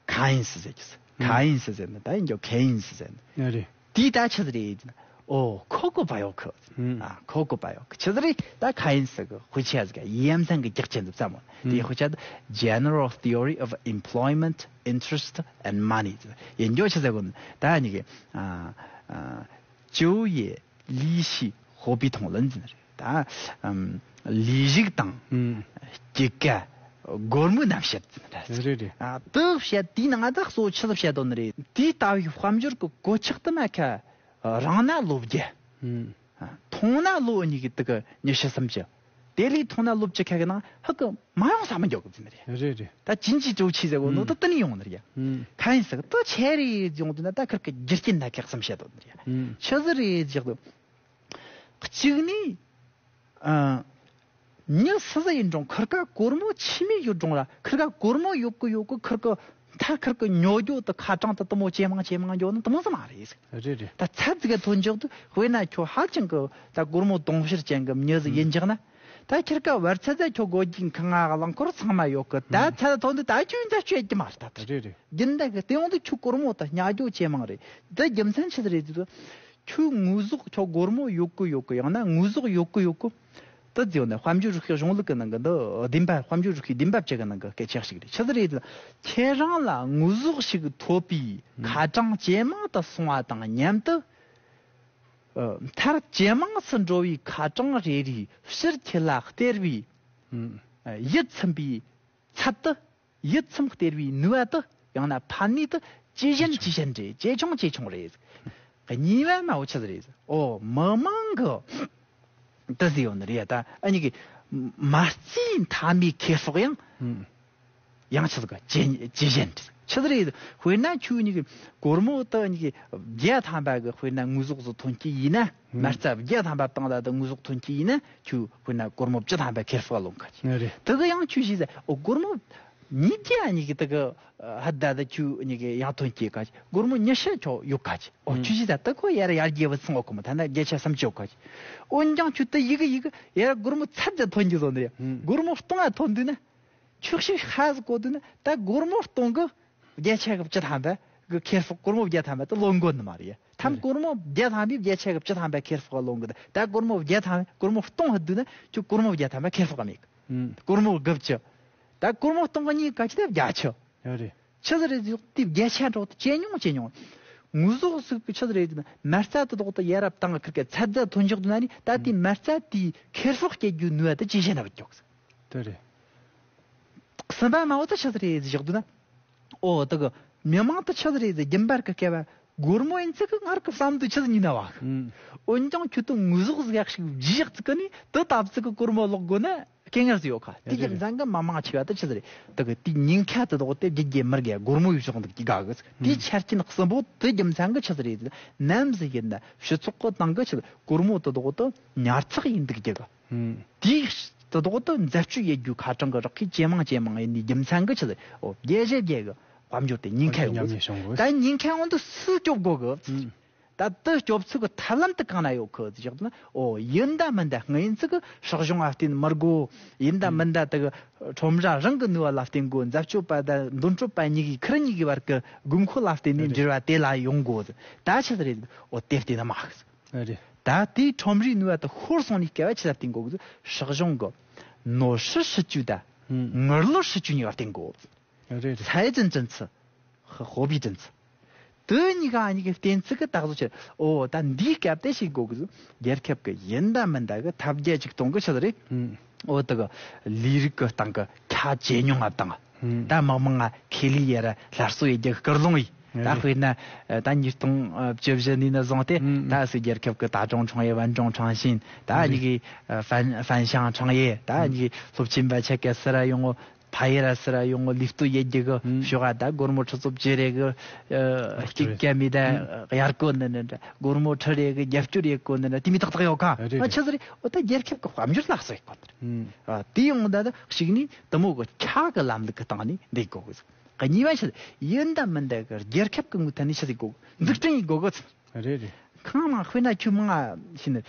ཁ་ཡིན་སི་ཟེར་གི། ཨུམ། ཁ་ཡིན་སི་ཟེར་ན་ད་ཡིན་རྒྱུ་ཁེ་ཡིན་སི་ཟེར་ན། རེད། དེ་ད་ཆི་ཟིག་རེད་ཟེར་ན། ཨོ་ཁོ་གོ་བ་ཡོད་གི། ཨུམ། ཨ། ཁོ་གོ་བ་ཡོད་གི། ཆི་ཟིག་རེད། ད་ཁ་ཡིན་སི་གི་དཔེ་ཆ་ཟིག་ཡ་མཚན་གི་རྒྱག་ཅན་དུ་བསམ་མོ། དེ་དཔེ་ཆ་ད་General Theory of Employment, Interest and Money ཡིན་རྒྱུ་ཆི་ཟེར་གོ་ནི། ད་ནི་གི། ཨ། ཨ། 就业、利息、货币通论ཟེར་ནི་རེད། ད་ཨམ། ལས་ཞུགས་དང་། ཨུམ། སྐྱེད་ཀ། སྒོར་མོའི་རྣམ་བཤད་ཟེར་ནི་རེད། རེད་རེད། ཨ། དེ་བཤད་དེའི་ནང་ང་ད་གཙོ་བོ་ཆི་ཟིག་བཤད་དོ་ནི་རེད། དེ་ལྟ་བུའི་དཔལ་འབྱོར་གི་གོད་ཆག་དུ་མ་ཁ། རིང་ན་ལོ་བརྒྱད། ཨུམ། ཨ། ཐུང་ན་ལོ་གཉིས་ཀྱི་དུ་གི་ཉི་ཤུ་སུམ་ཅུ། དེ་ལས་ཐུང་ན་ལོ་བཅུ་ཁ་གི་ནང་ཧ་གི་མ་ཡོང་ས་མི་འཇོག་གི་ཟེར་ནི་རེད། རེད་རེད། ད་经济周期ཟེར་གོ་ནོ་ད་དེ་ནས་ཡོང་ནི་རེད། ཨུམ། ཁ་ཡིན་སི་གི་ད་ཆི་རེད་ཡོང་དུས་ན། ད་ཁིར་གི་རྒྱུ་རྐྱེན་ད་གེགས་སམ་བཤད་དོ་ནི་རེད། ཨུམ། ཆི་ཟིག་རེད་ཟེར་དུས། གཅིག་ནི། ཨ། མྱི་སུ་ཟིག་ཡིན་རུང་ཁིར་ཀ་སྒོར་མོ་ཆི་མེད་ཡོད་རུང་ར། ཁིར་ཀ་སྒོར་མོ་ཡོད་གི་ཡོད་གི། ཁིར་ཀ་མཐའ་ཁིར་ཀ་ཉོ་རྒྱུ་དེ་ཁ་གྲངས་དེ་དུ་མོ་ཇེ་མང་ཇེ་མང་འགྱོ་ནི་དུ་མོ་ཟིག་མ་རེད། རེད་རེད། ད་ཚད་ཟིག་ག་ཐོན་འཇོག་དུས་དཔེར་ན་ཁྱོད་ཧ་ཅང་གི་ད་སྒོར་མོ་དུང་ཕྱུར་ཅན་གི་མྱི་ཟིག་ཡིན་ཅག་ན། ད་ཁིར་ཀ་བར་ཚད་ད་ཁྱོད་སྒོར་རྒྱུ་ཁ་ང་གླང་འཁོར་ཚང་མ་ཡོད་གི། ད་ཚད་ད་ཐོན་དུས་ད་ཁྱོད་འདྲ་ཆོས་ཀྱི་མ་རེད། ད་རེད་རེད། རྒྱུན་ད་གི་དེ་ཡོང་དུས་ཁྱོད་སྒོར་མོ་ད་ཉར་རྒྱུ་ཇེ་མང་རེད། ད་རྒྱུ་མཚན་ཆི་ཟིག་རེད་དུས། ཁྱོད་དངོས་ཟོག་ཁྱོད་སྒོར་མོ་ཡོད་གི་ཡོད་གི། ཡང་ན་དངོས་ཟོག་ཡོད་གི་ཡོད་གི། ད་ཟེར་ན་དཔལ་འབྱོར་རིག་པའི་གཞུང་ལུགས་ཀྱི་ནང་གི་འདི་བདེན་པ། དཔལ་འབྱོར་རིག་པའི་བདེན་པ་བཅུ་གི་ནང་གི་སྐད་ཆ་ཞིག་རེད། ཆི་ཟིག་རེད་ཟེར་ན། ཁྱེད་རང་ལ་དངོས་ཟོག་ཞིག་ཐོབ་པའི་ཁ་གྲངས་ཇེ་མང་དུ་སོང་བ་དང་མཉམ་དུ། ཨ། མཐར་ཇེ་མང་སུ་འགྲོ་བའི་ཁ་གྲངས་རེ་རེའི་ཕྱིར་ཁྱེད་ལ་སྟེར་བའི། ཨུམ། ཨ། ཡིད་ཚིམ་པའི་ཚད་དུ། ཡིད་ཚིམ་སྟེར་བའི་ནུས་པ་དེ། ཡང་ན་ཕན་ནུས་དེ་ཇེ་ཞན་ཇེ་ཞན་རེད། ཇེ་ཆུང་ཇེ་ཆུང་རེད། གཉིས་པ་མ་འོ་ཆི་ཟིག་རེད། ཨོ་མི་མང་གི་དེ་ཟེར་ཡོད་ནི་རེད། ད་ཨ་ནི་གི་མ་རྩའི་མཐའ་མའི་ཁེ་སྲོག་ཡང་། ཨུམ། ཡང་ཆི་ཟིག་ག་ཇེ་ཇེ་ཞན་ཆི་ཟིག་རེད། དཔེར་ན་ཁྱོད་ཉིད་གི་སྒོར་མོ་དེ་ཉིད་གི་བརྒྱ་ཐམ་པ་གི་དཔེར་ན་དངོས་ཟོག་ཟིག་ཐོན་གྱི་ཡིན་ན། ཨུམ། མ་རྩ་བརྒྱ་ཐམ་པ་བཏང་ད་དེ་དངོས་ཟོག་ཐོན་གྱི་ཡིན་ན། ཁྱོད་དཔེར་ན་སྒོར་མོ་བཅུ་ཐམ་པ་ཁེར་སྤོགས་ལོན་ག་ཆི། ཨ་རེད། དེ་གི་ཡང་ཁྱོད་ཞིག་ཟེར། ཨོ། སྒོར་མོ་ཉིས་བརྒྱ་ཉིད་གི་དེ་གི་ཧད་ད་དེ་ཁྱོད་ཉིད་གི་ཡང་ཐོན་གྱི་ག་ཆི། སྒོར་མོ་ཉི་ཤུ་ཁྱོད་ཡོད་ག་ཆི། ཨོ། ཨུམ། ཁྱོད་ཞིག་ཟེར། དེ་ཁོ་ཡར་ཡར་རྒྱས་བུད་སོང་། ཨོ། ཁོ་མོ་ཐ་ན་བརྒྱ་ཆ་སུམ་ཅུ་ཡོད་ག་ཆི། འོན་ཀྱང་ཁྱོད་དེ་ཡི་གི་ཡི་གི་ཡར་སྒོར་མོ་ཚད་ཟིག་ཐོན་གྱི་ཟོ་ནི་རེད། ཨུམ། སྒོར་མོ་སྟོང་ང་ཐོན་དུས་ན། ཁྱོད་ཞིག་ཧ་ཟིག་གོ་དུས་ན། ད་སྒོར་མོ་སྟོང་གི་བརྒྱ་ཆ་གི་བཅུ་ཐམ་པ་གི་ཁེར་སྤོགས། སྒོར་མོ་བརྒྱ་ཐམ་པ་དེ་ལོན་དགོས་ནི་མ་རེད། ཐམ། ཨ་རེད། སྒོར་མོ་བརྒྱ་ཐམ་པའི་བརྒྱ་ཆ་གི་བཅུ་ཐམ་པ་ཁེར་སྤོགས་ལོན་དགོས། ད་སྒོར་མོ་བརྒྱ་ཐམ། སྒོར་མོ་སྟོང་ཧད་དུས་ན་ཁྱོད་སྒོར་མོ་བརྒྱ་ཐམ་པ་ཁེར་སྤོགས་མེད་གི། ཨུམ། སྒོར་མོ་དགུ་བཅུ། ད་སྒོར་མོ་སྟོང་གི་ཉིས་ག་ཆི། ད་བརྒྱད་ཅུ། ཨ་རེད། ཆི་ཟིག་རེད་ཟེར། དེ་བརྒྱ་ཆ་འགྲོ་དེ་ཇེ་ཉུང་ཇེ་ཉུང་། དངོས་ཟོག་ཟིག་གི་ཆི་ཟིག་རེད་ཟེར་ན། མ་རྩ་དེ་དོག་དེ་ཡར་ར་བཏང་། ཁིར་ཀ་ཚད་ཟིག་ཐོན་འཇོག་དུས་ན་ནི། ད་དེ་མ་རྩ་དེའི་ཁེར་སྤོགས་སྐྱེ་རྒྱུ་ནུས་པ་དེ་ཇེ་ཞན་ན་བུད་འཇོག་ཟིག། དེ་རེད། གསུམ་པ་མ་འོ་དེ་ཆི་ཟིག་རེད་ཟེར་བཞག་དུས་ན། ཨོ། དེ་གི་མི་མང་དེ་ཆི་ཟིག་རེད་ཟེར། རྒྱུན་པར་གི་སྐལ་བ་སྒོར་མོ་ཡིན་ཚིག་གི་ངར་གི་བསམ་དུ་ཆི་ཟིག་ཉིན་ན་བ། ཨུམ། འོན་ཀྱང་ཁྱོད་དེ་དངོས་ཟོག་ཟིག་ཡག་ཞིག་བརྗེ་བཞག་ཚིག་གི་ནི། དེ་ལྟ་ཚིག་གི་སྒོར་མོ་ལོག་དགོས་ན། སྐད་ངར་ཟིག་ཡོད་ཁ། དེ་རྒྱུ་མཚན་གི་མི་མང་ཆེ་བ་དེ་ཆི་ཟིག་རེད། དེ་གི་དེ་ཉེན་ཁ་དེ་དོག་དེ་རྒྱུ་རྒྱུ་མི་རྒྱུ་སྒོར་མོ་ཡོད་ཆོག་འདུག་གི་ག་གི། དེ་ཆ་རྐྱེན་གསུམ་པོ་དེ་རྒྱུ་མཚན་གི་ཆི་ཟིག་རེད། ནམ་ཟིག་ཡིན་ན་སྤྱི་ཚོགས་གི་སྟེང་གི་ཆི་ཟིག་སྒོར་མོ་དེ་དོག་དེ་ཉར་ཚགས་ཡིན་འདུག་རྒྱུ་གི། ཨུམ། དེ་དེ་དོག་དེ་འཛད་སྤྱོད་ཡེད་རྒྱུ་ཁ་གྲངས་གི་རག་གི་ཇེ་མང་ཇེ་མང་ཡིན་ནི་རྒྱུ་མཚན་གི་ཆི་ཟིག། ཨོ། རྒྱ་ཞེ་རྒྱ་གི་དཔལ་འབྱོར་དེ་ཉེན་ཁ་ཡོད་གི། ཉམས་ཉེས་བྱུང་གི། ད་ཉེན་ཁ་འོང་དུ་སུ་སྐྱོབ་དགོ་གི། ཨུམ། ད་དེ་སྐྱོབ་ཚུལ་གི་ཐབས་ལམ་དེ་གང་ན་ཡོད་གི་ཟེར་བཞག་ན། ཨོ། ཡིན་ད་མིན་ད་སྔ་ཡིན་ཚིག་གི་སྲིད་གཞུང་ལ་བརྟེན་མི་དགོ། ཡིན་ད་མིན་ད་དེ་གི་ཁྲོམ་ར་རང་གི་ནུས་པ་ལ་བརྟེན་དགོ། འཛད་སྤྱོད་པ་དང་འདོན་སྤྲོད་པ་གཉིས་ཀྱི་ཁུར་གཉིས་ཀྱི་བར་གི་དགོས་མཁོ་ལ་བརྟེན་ནས་འབྲེལ་བ་དེ་ལ་ཡོང་དགོ་ཟེར། ད་ཆི་ཟིག་རེད། ཨོ། དེ་བརྟེན་ན་མ་ཟེར། ཨ་རེད། ད་དེའི་ཁྲོམ་རའི་ནུས་པ་དེ་ཤོར་སོང་ནས་སྐབས་ཆི་ལ་བརྟེན་དགོ་གི། སྲིད་གཞུང་གི་ནོར་སྲིད་སྲིད་ཇུས་དང་། ཨུམ། ངར་ལོར་སྲིད་ཇུས་གཉིས་ལ་བརྟེན་དགོ། ཨ་རེད། 财政政策和货币政策། དེ་གཉིས་ཀ་གཉིས་ཀའི་བརྟེན་ཚིག་གི་ད་གཟོད་ཆི། ཨོ། ད་འདིའི་སྐབས་དེ་ཞིག་དགོ་གི། རྒྱལ་ཁབ་ཀྱི་ཡིན་ད་མིན་ད་གི་ཐབས་བརྒྱ་ཇུས་སྟོང་གི་ཆི་ཟིག་རེད། ཨུམ། ཨོ། དེ་གི་ལས་རིགས་ཀྱི་སྟེང་གི་ཁྱ་ཇེ་ཉུང་ང་བཏང་། ཨུམ། ད་མི་མང་ང་ཁེ་ལས་ཡར་སླར་གསོ་ཡེད་རྒྱུ་གི་སྐུལ་སློང་ཡིན། ད་ཨེ། དཔེར་ན་ད་ཉིས་སྟོང་བཅུ་བཞི་ནས་ནི་བཟུང་སྟེ། ཨུམ། ད་སུ་རྒྱལ་ཁབ་ཀྱི་ད་ཀྲུང་ཁྲང་ཡེ་ཝན་ཀྲུང་ཁྲང་ཞིན། ད་ཨེ། ཉིད་ཀྱི་ཧྥན་ཧྥན་ཞང་ཁྲང་ཡེ། ད་ཨུམ། ཉིད་ཀྱི་སློབ་ཆེན་པ་ཆ་ག་སི་ར་ཡོང་ངོ་། ཕ་ཡེ་ར་སི་ར་ཡོང་ངོ་། ལུས་སྟོད་ཡེད་རྒྱུ་གི། ཨུམ། ཤོག་ག་ད་སྒོར་མོ་ཁྲི་ཚོ་བཅུ་རེ་གི་ཨ་སྐྱིད་ཀ་མི་ད། ཨུམ། གཡར་གོ་ནི་ནི་འདྲ། སྒོར་མོ་ཁྲི་རེ་གི་རྒྱབ་སྐྱོར་ཡེད་གོ་ནི་འདྲ། དེ་མི་ཏག་ཏག་ཡོད་ཁ། ཨ་རེད། ང་ཆི་ཟིག་རེད། འོ། ད་རྒྱལ་ཁབ་ཀྱི་དཔལ་འབྱོར་སླར་གསོ་ཡེད་གོ་ནི་རེད། ཨུམ། ཨ། དེ་ཡོང་ད་ད་གཅིག་ནི་དེ་མོ་གི་ཁྱ་གི་ལམ་ལུགས་ཀྱི་སྟེང་ནས་འདེད་དགོ་གི། གཉིས་པ་ཆི་ཟིག་ཡིན་ད་མིན་ད་གི་རྒྱལ་ཁབ་ཀྱི་ངོས་ཐད་ནས་ཆི་ཟིག་དགོ་གི། འཛུགས་སྐྲུན་ཡེད་དགོ་གི། ཨ་རེད་རེད། ཁང་མ་དཔེར་ན་ཁྱོད་མང་ང་ཞིག་ནི།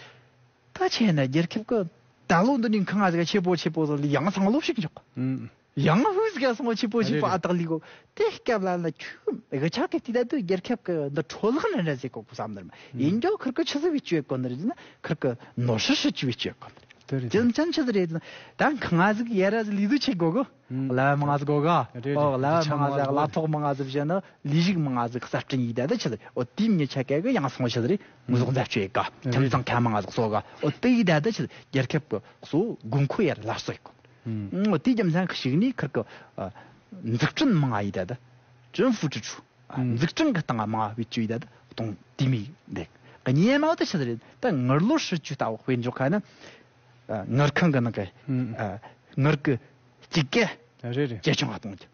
ད་ཆེ་ན་རྒྱལ་ཁབ་ཀྱི་ད་ལོ་འདི་ནས་ཁང་ང་ཟིག་ཆེ་པོ་ཆེ་པོ་ཟིག་ལ་ཡང་སང་ལོ་ཞིག་འཇོག་གི། ཨུམ། ཡང་ཧུ་ཟིག་སོང་ཆེ་པོ་ཆེ་པོ། ཨ་རེད། ཨ་ཏག་ལི་གོ། དེ་སྐབས་ལ་ན་ཁྱོད་ཨེ་གི་ཆ་གི་དེ་ད་དུ་རྒྱལ་ཁབ་ཀྱི་འདི་འཕྲོ་བརླག་ན་འདྲ་ཟེར་གོ་གི་བསམ་ནི་རེད། ཨུམ། ཡིན་རྒྱུ་ཁིར་གི་ཆི་ཟིག་བེད་སྤྱོད་ཡེད་གོ་ནི་རེད་ཟེར་ན། ཁིར་གི་ནོར་སྲིད་སྲིད་ཇུས་བེད་སྤྱོད་ཡེད་གོ་ནི་རེད། དེ་རེད། རྒྱུ་མཚན་ཆི་ཟིག་རེད་ཟེར་ན། ད་ཁང་ང་ཟིག་ཡར་ར་ཟིག་ལས་དུ་ཆེ་གོ་གི། ཨུམ། གླ་བ་མང་ང་ཟིག་དགོ་ག། རེད་རེད། ཨོ། གླ་བ་མང་ང་ཟིག། གླ་ཕོགས་མང་ང་ཟིག་བྱས་ན་ལས་ཞུགས་མང་ང་ཟིག་གསར་སྐྲུན་ཡེད་ད་ད་ཆི་ཟིག། ཨོ། དེ་མྱི་ཆ་ག་གི་ཡང་སོང་ཆི་ཟིག་རེད། དངོས་ཟོག་འཛད་སྤྱོད་ཡེད་ག། རེད། ཁྱིམ་ཚང་ཁ་མང་ང་ཟིག་གསོ་ག། ཨོ། དེ་ཡེད་ད་ད་ཆི་ཟིག་རྒྱལ་ཁབ་ཀྱི་གཙོ་བོ་དགོས་མཁོ་ཡར་སླར་གསོ་ཡེད་གོ། ཨུམ། ཨོ། དེ་རྒྱུ་མཚན་གི་གཅིག་ནི་ཁིར་གི་ཨ་འཛུགས་སྐྲུན་མང་ང་ཡེད་ད་ད། 政府支出། ཨ། ཨུམ། འཛུགས་སྐྲུན་གི་སྟེང་ང་མང་ང་བེད་སྤྱོད་ཡེད་ད་ད་གཏོང་། དེ་མོ་འདུག། གཉིས་པ་ད་ཆི་ཟིག་རེད། ད་ངར་ལོར་སྲིད་ཇུས་ལྟ་བུ་དཔེ་འཇོག་ཁ་ན། ཨ། ངར་ཁང་གི་ནང་གི། ཨུམ། ཨ། ངར་གི་སྐྱེད་ཀ། ཨ། རེད་རེད། ཇེ་ཆུང་ང་གཏོང་རྒྱུ།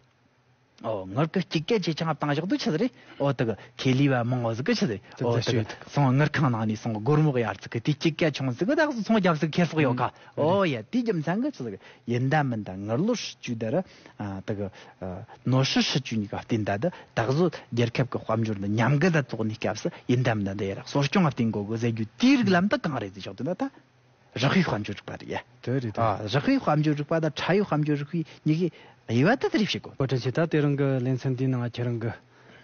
ཨོ། ངར་གི་སྐྱེད་ཀ་ཇེ་ཆུང་ང་བཏང་བཞག་དུས་ཆི་ཟིག་རེད། ཨོ། དེ་གི་ཁེ་ལས་བ་མང་བོ་ཟིག་གི་ཆི་ཟིག། ཨོ། དེ་གི་སོང་ངར་ཁང་ནང་ནས་སོང་སྒོར་མོ་གཡར་ཚིག་གི་དེ་སྐྱེད་ཀ་ཆུང་ཟིག་གི་ད་སོང་རྒྱབ་ཟིག་ཁེར་སྤོགས་ཡོད་ཁ། ཨོ་ཡ། དེ་རྒྱུ་མཚན་གི་ཆི་ཟིག་ཡིན་ད་མིན་ད་ངར་ལོར་སྲིད་ཇུས་དེ་ར། ཨ། དེ་གི་ཨ་ནོར་སྲིད་སྲིད་ཇུས་གཉིས་ཀ་བརྟེན་ད་ད་ད་གཟོད་རྒྱལ་ཁབ་ཀྱི་དཔལ་འབྱོར་འདི་ཉམས་རྒུད་ལ་ཐོགས་ནས་སྐབས་སུ་ཡིན་ད་མིན་ད་འདི་ཡར་གསོ་སྐྱོང་ལ་བརྟེན་དགོ་གི་ཟེར་རྒྱུ་དེའི་རིགས་ལམ་དུ་གང་རེད་ཟེར་ཞོག་དུས་ན། ད་རགས་པའི་དཔལ་འབྱོར་རིག་པ་རེད་ཡ། དེ་རེད་དེ། ཨ། རགས་པའི་དཔལ་འབྱོར་རིག་པ་དང་ཕྲ་བའི་དཔལ་འབྱོར་རིག་པའི་གཉིས་ཀའི་དབྱེ་བ་དེ་དེ་རེད་བྱེད་དགོ། བཀའ་དྲིན་ཆེ། ད་དེ་རིང་གི་ལེ་ཚན་འདིའི་ནང་ཁྱེད་རང་གི་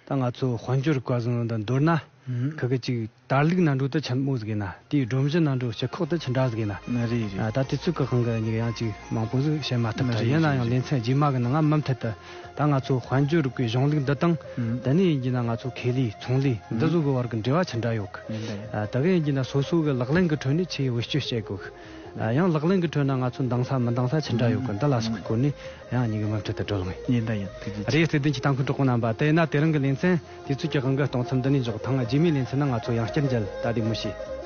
ད་ང་ཚོ་དཔལ་འབྱོར་རིག་པ་ཟིག་ནང་དུ་མདོར་ན། ཨུམ། ཁི་གི་ཅིག་དར་ལུགས་ནང་འགྲོ་དུ་ཆེན་མོ་ཟིག་ཡིན་ན། དེའི་སྒྲོམ་གཞི་ནང་འགྲོ་སྤྱི་ཁོག་དུ་ཆི་འདྲ་ཟིག་ཡིན་ན། ཨ། རེད་རེད། ཨ། ད་དུས་ཚོད་ཀྱི་དབང་གིས་ཡང་ཅིག་མང་པོ་ཟིག་བཤད་མ་ཐུབ་ཐལ། རེད་རེད། ཡིན་ན་ཡང་ལེ་ཚན་རྗེས་མ་གི་ནང་ང་མུ་མཐུད་དུ་ད་ང་ཚོ་དཔལ་འབྱོར་རིག་པའི་གཞུང་ལུགས་འདི་དང་། ཨུམ། འདི་ནས་ཡིན་གྱི་ན་ང་ཚོ་ཁེ་ལས་ཚོང་ལས། ཨུམ། འདི་ཚོ་གི་བར་གྱི་འབྲེལ་བ་ཆི་འདྲ་ཡོད་གི། ཡིན་ད་ཡིན། ཨ། ད་གིན་ཡིན་གྱི་ན་སོ་སོ་གི་ལག་ལེན་གི་ཁྲོད་ནས་ཆི་ཡེ་བེད་སྤྱོད་བྱེད་དགོ་གི། ཨ། ཡང་ལག་ལེན་གི་ཁྲོད་ན་ང་ཚོ་འདང་ས་མི་འདང་ས་ཆི་འདྲ་ཡོད་གི། འདི་ལ་སོགས་སྐོར་ནས་ཡང་གཉིས་ཀྱི་མུ་མཐུད་དུ་བགྲོ་གླེང་ཡིན། ད་ཡིན། ཐུགས་རྗེ་ཆེ། རེད། བརྩེ་ལྡན་གྱི་ལྟ་མཁན་གྲོགས་པོ་རྣམ་པ། དེས་ན་དེ་རིང་གི་ལེ་ཚན་དུས་ཚོད་ཀྱི་དབང་གིས་གཏོང་མཚམས་འདི་ནས་འཇོག། ཐེངས་རྗེས་མའི་ལེ་ཚན་ནང་ང་ཚོ་ཡང་བསྐྱར་མཇལ། ད་བདེ་མོ་བྱོས།